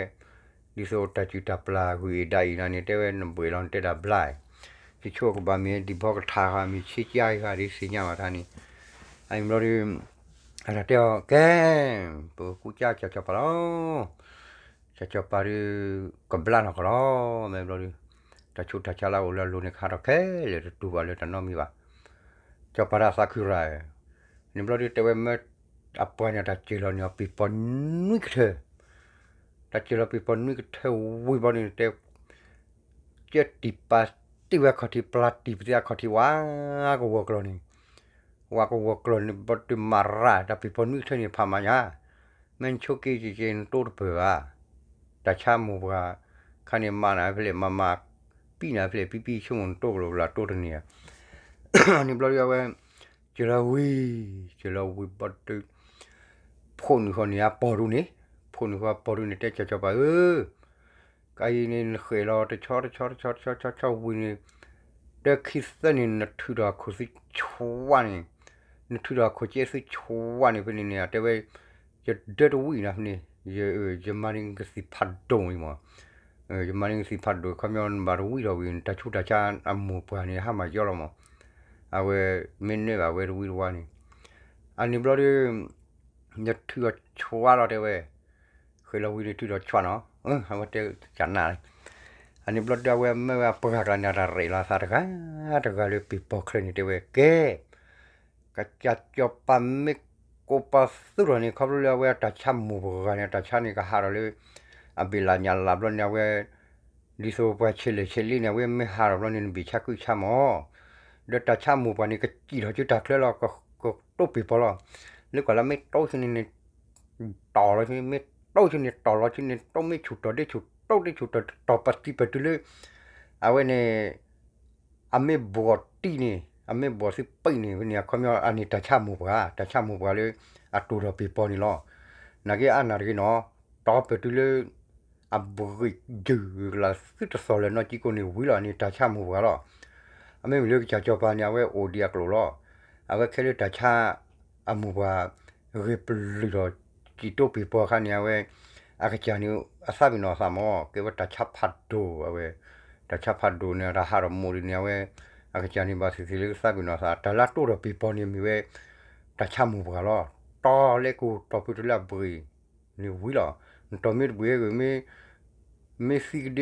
ဒ်သိးတၢ်စုၣ်တၢ်ပျၢ်ဂုၢ်အ့ၣ်ဒၣ်အံၤနၤန့ၣ် တဲဝဲနဘှဲးလီၤနတဲဒၣ်ဘျါ, ယဆိကဘၣ်မ့ၢ်ဒံၣ်ဘီကထါဃီ မ့ၢ်ဆ့ကါဃီဒ်သ့ၣ်ညါဘၣ်တၢ်န့ၣ်, အအံၤဘျီဒုး, အတၢ်တဲအီၤကဲ, ပကကူကၠါကၢ်စီၤပၤလီၤ ကၠီၤပၤဒုး ကဘျါနီၢ်ကီၢ်လီၤ မ့ၢ်ဘျီဒုး, တၢ်ဆူးတၢ်ဆါလၢအအိၣ်လၢအလိၤန့ၣ် ခါထီၣ်ခဲလၢာ်တတူၢ်ဘၣ်လၢတၢ်နီတမံၤဘၣ်. ကၠီၤပၤဒၣ်သးခုရၤ, န့ၣ်ဘျီဒုးတဲဝဲမၢ အပှၤန့ၣ်တၢ်စၢၤလီၤန့ၣ် အပ့ၤပီနွံကထၢ, တၢ်စၢၤလီၤပ့ၤပီနွံကထၢဝံၤဘျီဒုးန့ၣ်တဲ ကၢတံၢ်ပာ်တံၢ်ဝဲအခီၣ်ထံး ပျၢ်တံၢ်ပသ့အခီၣ်ထံးဝးကဝီၤကျီၢ်န့ၣ်, ဝးကဝီၤကျီၢ်န့ၣ် ဘျီဒုးမၤရၣ် တၢ်ပ့ၤပီနွံကထၢန့ၣ် ဖးမးညါ, မ့ၢ်နဆိက့ၤက့ၤက့ၤနတိတပၢၢ်ဘၣ်, တၢ်ဆါမိၢ်ပှၢ်, ခါန့ၣ်မၤနၤဖဲလဲၣ်မၤမၤ, ပံနၤဖဲလဲၣ်ပံပံ ဆိကမိၣ်နတိကလိာ်ကလၤတိတန့ၢ်ဧါ, န့ၣ်ဘျီဒုးအဝဲ, စၢၤလီၤဝံၤ, စၢၤလီၤဝံၤဘျီဒုး ဖိနုာ်ဃီန့ၣ်အပီၢ်ဒူန့ၣ်, ဖိနုာ်ဃီအပီၢ်ဒူန့ၣ် တဲကၠီၤကၠီၤပၤဧၢ, ကါအံၤန့ၣ် နဃဲၣ်လီၤတဆီတဆီတဆီတဆီတဆီဝံၤန့ၣ်, တၢ်ခံသၢန့ၣ် နထုးထီၣ်အခိၣ်သ့ၣ်ဆှါန့ၣ်, နထုးထီၣ်အခိၣ်ကဲသ့ၣ်ဆှါန့ၣ် ဖဲန့ၣ်န့ၣ် တဲဝဲ, ယဒၢတဝံၣ်နၤဖဲန့ၣ်, ယမၤန့ၢ်ကသံၣ်ဖးဒိၣ်အံၤမး, ယမၤန့ၢ်ကသံၣ်ဖးဒိၣ် ခီပညီနဘၣ်တဝံၣ်ထီၣ်ဝံၤ တၢ်ဆူးတၢ်ဆါအမိၢ်ပှၢ်န့ၣ် ဟါမၢ်ယီလီၤမး, အဝဲမ့ၢ်နၢၤဘၣ်ဝဲတဝံၣ်တဝါန့ၣ်, အန့ၣ်ဘျီဒီး ယထုးအီၤဆွးလီၤတဲဝဲ, ဃဲးလီၤဝံၤဒီးထုးဒီးဆွးနီၤ, အဝဲတဲကနၣ်လံ, အန့ၣ်ဘျီဒီးအဝဲမၢဝဲအပှၤကျါန့ၣ် တၢ်ရဲၣ်လီၤအသးတဂၤတဂၤလၢပ့ၤပီၢ်ချၢန့ၣ်တဲဝဲကဲ ကစၢ်စီၤပၤမ့ၢ်ကိးပသူထီၣ်န့ၣ် ခီဖျိလၢအဝဲတၢ်ဆါမိၢ်ပှၢ်ဂၤန့ၣ် တၢ်ဆါန့ၣ်ကဟးထီၣ်လၢ အဘ့ၣ်လၢညါလၢ်ဘျီန့ၣ် အဝဲ ဒ်သိးပှၤဆဲးလဲၣ်ဆဲးလ့န့ၣ် အဝဲမ့ၢ်ဟးထီၣ်ဘျီန့ၣ် နဘ့ၣ်ဆါခုၣ်ဆါမး, ဒီးတၢ်ဆါမိၢ်ပှၢ်န့ၣ် ကစံၣ်ထီၣ်ဆူတၢ်ချၢလီၤ ကတိၢ်ပ့ၤပီၢ်လီၤ, လၢကွၢ်လၢမ့ၢ်တိၢ်ဆူန့ၣ်န့ၣ် တီၢ်လီၤဆူန့ၣ် မ့ၢ်တိၢ်ဆူန့ၣ်တီၢ်လီၤဆူန့ၣ် တိၢ်မ့ၢ်ဆူၣ်တီၢ်ဒ့ဆူၣ် တိၢ်ဒ့ဆူၣ်တီၢ် တီၢ်ပတံၤပတုၤလၢ အဝဲန့ၣ် အမ့ၢ်ဘှီၣ်တံၢ်န့ၣ် အမ့ၢ်ဘှီၣ်သုပံးန့ၣ် ဝဲန့ၣ်အခီပညီအန့ၣ်တၢ်ဆါမိၢ်ပှၢ် တၢ်ဆါမိၢ်ပှၢ်လၢ အတိၢ်ဒီးပ့ၤပီၢ်န့ၣ်လီၤ, နာ်က့အါနၢ်တဂ့ၤနီၤ, တီၢ်ပတုၤလၢ အဘှံးယုၢ်လၢသုတသီၣ်လၢၤနီၢ်ကံကိၣ်န့ၣ်ဝံၤလီၤန့ၣ် တၢ်ဆါမိၢ်ပှၢ်လီၤ, အမ့ၢ်ဝံၤလၢကစၢ်စီၤပၤန့ၣ် အဝဲအိၣ်ဒံးအကျိာ်လီၤ, အဝဲခဲလၢတၢ်ဆါ အမိၢ်ပှၢ် ဂ့ၤပလုၢ်ထီၣ် စံၣ်တိၢ်ပ့ၤပီၢ်အခါန့ၣ် အဝဲ အကစၢ်န့ၣ် အသးပ့ၤနီၣ်အသးမး ကဲဝဲတၢ်ဆါဖးဒိၣ် အဝဲ တၢ်ဆါဖးဒိၣ်န့ၣ် တၢ်ဟးထီၣ်မိၢ်ဒ်န့ၣ် အဝဲ အကစၢ်န့ၣ် ဘၣ်သ့ၣ်သ့ၣ်လၢသးပ့ၤနီၣ်အသး တၢ်လၢအတိၢ်ဒီးပ့ၤပီၢ်န့ၣ်မ့ၢ်ဝဲ တၢ်ဆါမိၢ်ပှၢ်လီၤ, တီၢ်လဲကိၢ်တီၢ်ပတုၤလၢအဘှံး န့ၣ်ဝံၤလီၤ, နတီၢ်မ့ၢ်တဘှံးဂ့ၤ မ့ၢ်သံက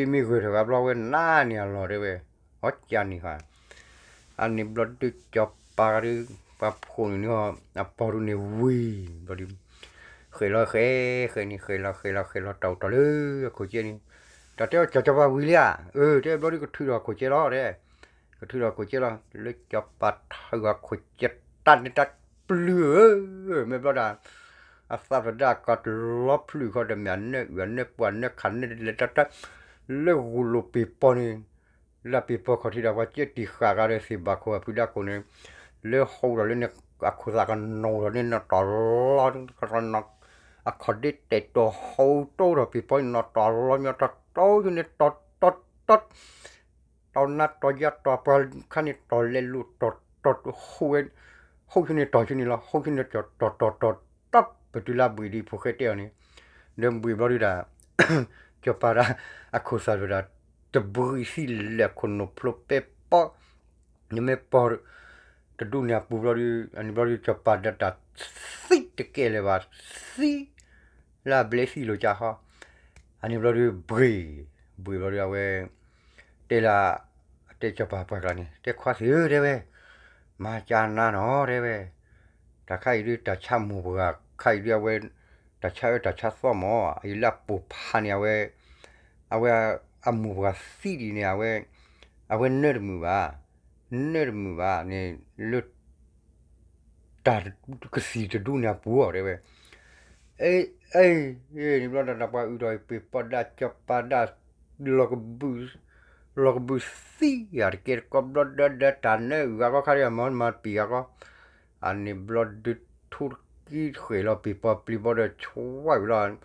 ဒ့မ့ၢ်ဂ့ၤတဂၤဘျီဝဲနးန့ၢ်အလီၢ်တဲဝဲ, အီၣ်ကၢန့ၣ်ဃါ အန့ၣ်ဘျီဒုးစီၤပၤဒီး ပှၤဖိးန့ၣ်န့ၣ် အပီၢ်ဒုးန့ၣ်ဝံၤ ဘျီဒုး ဃဲးလီၤဃဲး ဃဲးန့ၣ် ဃဲးလီၤဃဲးလီၤဃဲးလီၤ တၢ်အိၣ်တၢ်လၢအခိၣ်ကဲန့ၣ်, တၢ်တဲအီၤစီၤစီၤပၤဝံၤလံဧါ, အၢ တဲဘျီဒုးကထုးထီၣ်အခိၣ်ကဲလီၤတဲ, ကထုးထီၣ်အခိၣ်ကဲလီၤ လၢစီၤပၤထုးအခိၣ်ကဲတၢ်န့ၣ်တၢ်ပျုၤဧၢ, မ့ၢ်ဘျီဒၣ် အသးပျၢၤဒၣ်ကီၢ်တလီၤဖျုးခီဒီးမ့ၢ်အနၢအုၣ်အနၢပှၢ်နၢခးနၢလဲၤတၢ်တၢ် လၢဂူာ်လိာ်ပ့ၤပီၢ်န့ၣ်, လၢပ့ၤပီၢ်ခီၣ်ထံးဒီးပှၤကဲတံာ်ဃာ်ဂၤဒီးသ့ၣ်ဘၣ်ခိၣ်အဖုဒၣ်ခိၣ်န့ၣ်, လၢဟိဒီးလၢန့ၣ် အခိၣ်သးကနိးဒီးန့ၣ်နီၢ်တီၢ်လီၤ, အခီၣ်ဒ့တဲာ်တီၢ်ဟိတိၢ်ဒီးပ့ၤပီၢ်န့ၣ်နီၢ်တီၢ်လီၤ မ့ၢ်တီၢ်တီၢ်ဆူန့ၣ်တီၢ်တီၢ်တီၢ် တီၢ်နးတီၢ်ယါတီၢ်ပှၤခါန့ၣ်တီၢ်လဲၤလိာ်တီၢ်တီၢ်ဟိဝဲ, ဟိဆူန့ၣ်တီၢ်ဆူန့ၣ်လီၤ ဟိဆူန့ၣ်တီၢ်တီၢ်တီၢ်တီၢ် ပတုၤလၢအဘှံးဒ်ဖိဃဲတဲအီၤန့ၣ်, ဒီးဘှံးဘျီဒုးဒၣ် စီၤပၤဒၣ် အခိၣ်သးပျၢၤဒၣ် တဘှံးသံလဲၤခိၣ်နူာ်ဖျိးပဲပီၢ်, နမ့ၢ်ပီၢ် တဒူၣ်န့ၣ်အပူၤဘျီဒုး အန့ၣ်ဘျီဒုးစီၤပၤဒၣ်တၢ်သံတကဲလၢၤဘၣ်, သံ လၢအဘျဲသံလိာ်ကါဃီ, အန့ၣ်ဘျီဒုးဘှံး, ဘှံးဘျီဒုးအဝဲ တဲလၢ တဲစီၤပၤပှၤကျါန့ၣ် တဲခွါသ့ၣ်ဧၢ တဲဝဲ, မၤကၢနၤနီၤ တဲဝဲ, တၢ်ခါအံၤဒုးတၢ်ဆါမိၢ်ပှၢ်ခါအံၤဒုးအဝဲ တၢ်ဆါအၢတၢ်ဆါသီမး အံၤလၢအပိာ်ဖးန့ၣ် အဝဲ အဝဲအမိၢ်ပှၢ်သံဒ်န့ၣ် အဝဲ အဝဲနၢတမုာ်ဘၣ်, နၢတမုာ်ဘၣ်န့ၣ် လၢ တၢ်ကသံၣ်တဒူၣ်န့ၣ်အပူၤအီၤတဲဝဲ, အ့ အ့ န့ၣ်ဘျီဒၣ်တၢ်ပှၤအုးထီၣ်အံၤ ပ့ၤပီၢ်ဒၣ်စီၤပၤဒၣ် လီၤကဘုး လီၤကဘုးသံဂၤတကဲတကီဘျီဒၣ်ဒီးတၢ်နၢအုၣ်ဂၤကီခါဒီး မၤမၤပံာ်ဂၤကီ အန့ၣ်ဘျီဒုးထူတကံဃဲးလီၤပ့ၤပီၢ်ပျံၤဘီဒီးဆွးဝံၤလီၤ,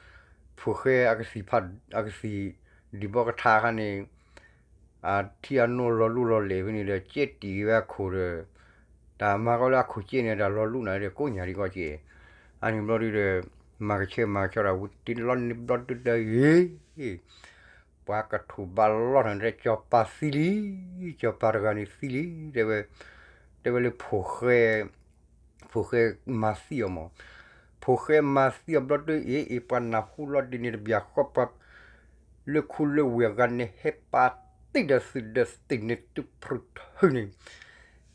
ဖိဃဲအကသံၣ်ဖး အကသံၣ်ဒံးဘီကထါအခါန့ၣ် အထံအနိလီၤလူလီၤလဲၣ်ဖဲန့ၣ်ဒီး ကဲတံာ်ဝဲအခိၣ်ဒီး တၢ်မၤကီလၢအခိၣ်ကဲန့ၣ် တၢ်လီၤလူန့ၣ်ဒီး ကိးညါဒံးကီကဲ, အန့ၣ်ဘျီဒုးဒီး မၤကဆၢမၤကဆၢဒီး ဝံၤတ့လီၤန့ၣ်ဘျီဒုးဒီးဂ့ၤ ပှၤကထူၣ်ဘၣ်လီၤထီၣ်န့ၣ် တဲစီၤပၤသံလံ, စီၤပၤတဂၤန့ၣ်သံလံ, တဲဝဲ တဲဝဲလၢဖိဃဲ ဖိဃဲမၤသံအီၤမး, ဖိဃဲမၤသံအီၤဘျီဒုး အ့ အ့ ပှၤနၢ်ဟူလီၤဒ်န့ၣ်တဘျီဃီ ပှၤလၢခူလၢဝ့ၢ်အဂၤန့ၣ် ဟဲပာ်တံၢ်ဒီးသုးဒီးသ့ၣ်န့ၣ် တုၤဖရုးထုးန့ၣ်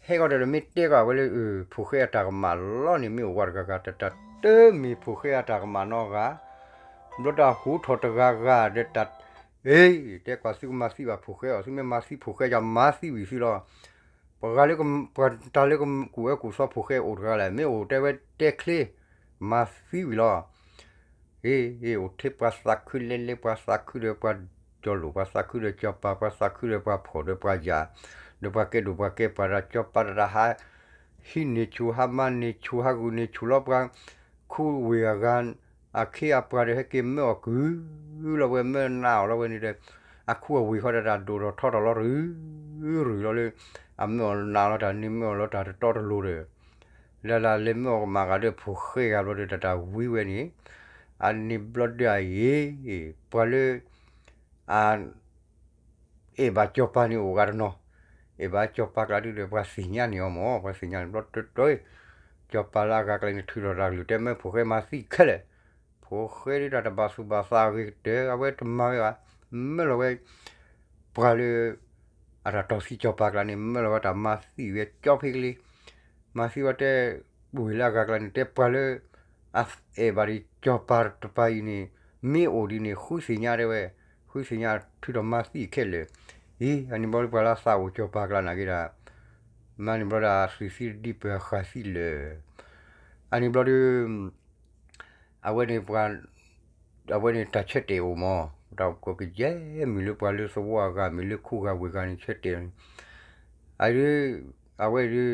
ဟဲဂီၤဒီးမ့ၢ်တဲကီးဝဲလၢ ဖိဃဲအတၢ်ကမၣ်လီၤန့ၣ် မ့ၢ်အိၣ်ဝဲတဂၤဂၤ တတၢ်တမ့ၢ်ဖိဃဲအတၢ်ကမၣ်နီတဂၤ, ဘျီတၢ်ဟူထီၣ်တဂၤဂၤဒီးတၢ် အ့ တဲကွၢ်သုကမၤသံဘၣ်ဖိဃဲအီၤ သုမ့ၢ်မၤသံဖိဃဲယၤမၤသံဝံၤသုလီၤ, ပှၤဂၤလၢ ပှၤတၢ်လၢကကူၣ်အၢကူၣ်သီဖိဃဲအိၣ်တဂၤလဲၣ် မ့ၢ်အိၣ်တဲဝဲတဲချ့ မၤသံဝံၤလီၤ အ့ အ့ အိၣ်ထဲပှၤသးခုလဲလဲ ပှၤသးခုဒီးပှၤ ကၠီလိာ် ပှၤသးခုဒီးကၠီပၤ ပှၤသးခုဒီးပှၤဖှီၣ်ဒီးပှၤယာ် ဒီးပှၤကဲဒိၣ်ပှၤကဲပှၤဒီး ကၠီပၤတၢ်တၢ်ဟး ဟံးန့ၢ်ဆူၣ် ဟးမၤန့ၢ်ဆူၣ် ဟးဂုာ်န့ၢ်ဆူၣ်လီၤပှၤ ခူဝ့ၢ်အဂၤ အခ့အပှၤဒီးဟဲက့ၤမၢအီၣ်ကုၢ်လီၤဝဲ မၢနးအီၤလီၤဝဲန့ၣ်ဒီး အခူအဝ့ၢ်ဃီဒီးတၢ်ဒိၣ်ထီၣ်ထီထီၣ်လီၤ ရုၢ်ရုၢ်လီၤလၢ အမၢအီၤနးလီၤတၢ်န့ၣ် မၢအီၤလီၤတၢ်တတီတလိၤဒီး လၢလၢလဲၤမၢအီၤကမၣ်ဂၤဒီး ဖိဃဲဂၤဘျီဒီး တၢ်တၢ်ဝံဝဲန့ၣ် အန့ၣ်ဘျီဒုးအံၤ ပှၤလၢ အ အဲၣ်ဘၣ်စီၤပၤန့ၣ်အိၣ်ဂၤတနီၤ, အဲၣ်ဘၣ်စီၤပၤကျါဒုဒီး ပှၤသ့ၣ်ညါန့ၢ်အီၤမၢ်, ပှၤသ့ၣ်ညါန့ၣ်ဘျီတတီၤ, စီၤပၤလၢအဂၤကျါန့ၣ် ထုးထီၣ်တၢ်ကလုၢ်တဲ မၢဖိၣ်ဃဲမၤသံခဲလၢာ်, ဖိၣ်ဃဲဒုတၢ်တဘၣ်သူၣ်ဘၣ်သးအဂ့ၤကတၢၢ် အဝဲတမၤဝဲဘၣ်, မၢလီၤဝဲ ပှၤလၢ အတၢ်တီၢ်သံစီၤပၤကျါန့ၣ် မၢလီၤဝဲတၢ်မၤသံဝဲကၠီဖဲကလံၤ, မၤသံဝဲတဲ ဝ့ၢ်လၢအဂၤကျါန့ၣ် တဲပှၤလၢ အအဲၣ်ဘၣ်ဒ်စီၤပၤတပၤအံၤန့ၣ် မ့ၢ်အိၣ်ဒ်န့ၣ် ဃုသ့ၣ်ညါတဲဝဲ, ဃုသ့ၣ်ညါထုးထီၣ်မၤသံခဲလၢာ်, အံၤ အန့ၣ်ဘျီဒုပှၤလၢအသးအိၣ်စီၤပၤကျါနာ်က့ဒၣ်, မၤန့ၣ်ဘျီဒုအသုးသံဒ်ပၢၤဃာ်သံလၢာ်, အန့ၣ်ဘျီဒု အဝဲန့ၣ်ပှၤ အဝဲန့ၣ်တၢ်ဆၢတဲာ်အိၣ်မၢ်, တၢ်ကီကယဲၢ် မ့ၢ်လၢပှၤလၢသဝီအဂၤ မ့ၢ်လၢခိဂၤဝ့ၢ်ဂၤန့ၣ် ဆၢတဲာ်န့ၣ်, အဒု အဝဲဒု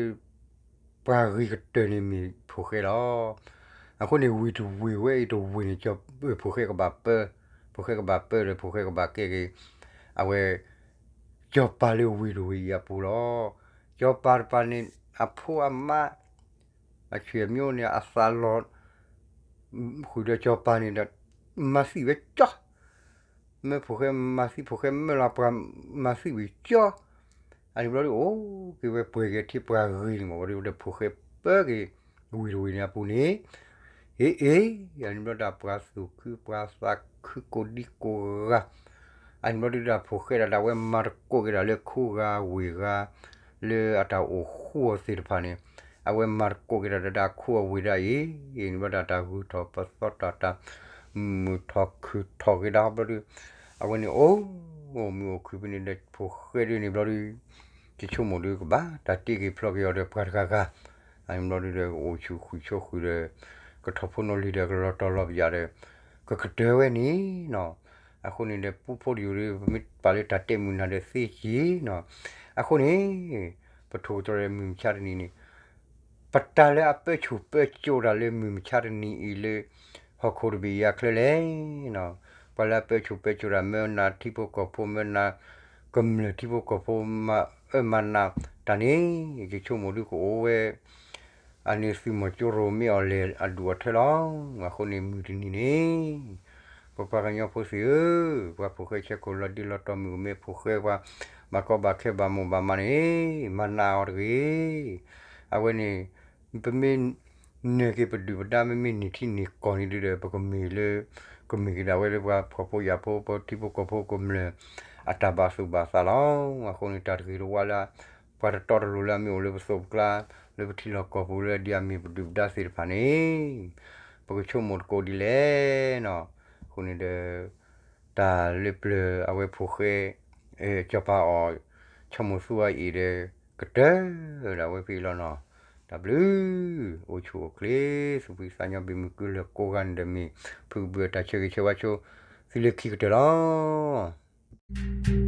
ပှၤဂ့ၤကတၢၢ်န့ၣ်မ့ၢ်ဖိၣ်ဃဲလီၤ. အဃိန့ၣ် ဝ့ၢ်တဝ့ၢ်ဝဲအံၤတဝ့ၢ်န့ၣ် ဖိၣ်ဃဲကဘၣ်ပၢ, ဖိၣ်ဃဲကဘၣ်ပၢဒီး ဖိၣ်ဃဲကဘၣ်ကဲက့ၤ အဝဲ စီၤပၤလၢဝ့ၢ်တဝ့ၢ်အံၤအပူၤလီၤ. စီၤပၤတပၤန့ၣ် အဖိအမါ အဆွေမျိုးန့ၣ် အသးလီၤ ဃုာ်ဒီးစီၤပၤန့ၣ်ဒီး မၤသံဝဲကၠီ, မၢဖိၣ်ဃဲမၤသံ ဖိၣ်ဃဲမၢလီၤပှၤမၤသံဝံၤကၠီ, အန့ၣ်ဘျီဒုအိၣ်က့ၤဝဲပှဲၤက့ၤထံပှၤဂ့ၤန့ၣ်မၢ် ဝဲဒၣ်ဝဲဒၣ်ဖိၣ်ဃဲပၢက့ၤ ဝ့ၢ်တဝ့ၢ်န့ၣ်အပူၤန့ၣ်, အ့ အ့ အန့ၣ်ဘျီဒၣ်ပှၤသူၣ်ခုပှၤသးခုကိးဒံကိးဂၤ, အန့ၣ်ဘျီဒုဒၣ်ဖိၣ်ဃဲဒၣ်ဒၣ်ဝဲမၤတကိးက့ၤဒၣ်လၢခိဂၤဝ့ၢ်ဂၤ လၢအတၢ်အိၣ်ဃူအီၤသ့ၣ်တဖၣ်န့ၣ်, အဝဲမၤတကိးက့ၤဒၣ်ဒၣ်ခိအဝ့ၢ်ဒၣ်အံၤ, န့ၣ်ဘျီဒၣ်တၢ်ဂုၤထီၣ်ပသီထီၣ်တၢ် မုာ်ထီၣ်ခုၣ်ထီၣ်က့ၤဒၣ်ဘျီဒု, အဝဲန့ၣ်အိၣ် အိၣ်မုာ်အိၣ်ခုၣ်ဖဲန့ၣ်ဒီး ဖိၣ်ဃဲဒုန့ၣ်ဘျီဒု ယဆိကမိၣ်ဒုကဘၣ်တၢ်တ့က့ၤဖျီက့ၤအီၤဒီးပှၤတဂၤဂၤ, အန့ၣ်ဘျီဒုဒီး အိၣ်ဆူၣ်ဃုာ်ဆိဃုာ်ဒီး ကထီၣ်ဖိနီၣ်လံၤဒီးကလီၤတီၤလီၤပယၣ်ဒီး ကကတၢၢ်ဝဲန့ၣ်နီၤ, အဃိန့ၣ်ဒီး ပူဖိတယိာ်ဒု ပမ့ၢ်ပာ်လၢတၢ်တဲမုာ်နၤဒီးသ့က့ၤနီၤ, အဃိန့ၣ် ပထိၣ်ကတြီၤဒီးမုၢ်မဆါတနံၤန့ၣ် ပတၢ်လၢအပၢဆူၣ်ပၢစိးတၢ်လၢမုၢ်မဆါတနံၤအံၤလၢ ဟီၣ်ခိၣ်တဘ့ၣ်အံၤအချၢလဲၣ်နီၤ, ပှၤလၢအပၢဆူၣ်ပၢစိးတၢ် မၢနၤထံဖိကီၢ်ဖိ မၢနၤကမျၢၢ်ထံဖိကီၢ်ဖိ မၤအၢမၤနးတၢ်န့ၣ် ယဆိကမိၣ်ဒုကအိၣ်ဝဲ အန့ၣ်သုးမီၤကၠိရိၤမ့ၢ်အီၤလဲၣ်အဒူၣ်အထၢလီၤ. အဃိန့ၣ်မုၢ်တနံၤန့ၣ် ပပှၤကညီဖိသ့ၣ်ဧၢ, ပှၤဖိၣ်ဃဲဆဲးကိးလီၤဒ့လီၤတီၢ်မုၢ်ကမဲ ဖိၣ်ဃဲပှၤ ဘၣ်ကီဘၣ်ခဲဘၣ်မိၢ်ဘၣ်မးန့ၣ် မၤနးအီၤတဂ့ၤ. အဝဲန့ၣ် ပမ့ၢ်နၢၤက့ၤပဒုၣ်ပဒါ မ့မ့ၢ်န့ၢ်ထံန့ၢ်ကီၢ်န့ၣ်ဒုဒီး ပကမ့ၢ်လၢ ကမ့ၢ်က့ၤဒၣ်ဝဲလၢပှၤဖှီၣ်ဖိယာ်ဖိ ပထံဖိကီၢ်ဖိကမျၢၢ် အတၢ်ဘၣ်သူၣ်ဘၣ်သးလီၤ. အဃိန့ၣ် တၢ်တဂ့ၤတဝါလၢ ပှၤတတီတလိၤလၢအမ့ၢ်အိၣ်လၢပသိးပကျါ လၢပထံလီၢ်ကီၢ်ပူၤလၢဒ်အမ့ၢ်ပဒုၣ်ပဒါသ့ၣ်တဖၣ်န့ၣ် ပကဆိကမိၣ်တကိးဒ်လဲၣ်နီၤ. အဃိန့ၣ်ဒီး တၢ်လၢပျၢၤအဝဲဖိၣ်ဃဲ စီၤပၤအီၤ ဆိကမိၣ်သူအအံၤဒီး ကတၢၢ်ဒၣ်ဝဲဖဲအံၤလီၤနီၤ. တၢ်ဘျုး အိၣ်ဆူၣ်အိၣ်ချ့ သူၣ်ဖှံသးညီ ဘၣ်မုာ်ကုလၢာ်ကိးဂၤန့ၣ်ဒီး မ့ၢ်ဖုကဘုးအတၢ်ဆၢဂ့ၤဆၢဝါဆိ သုလၢခံကတၢၢ်လီၤ.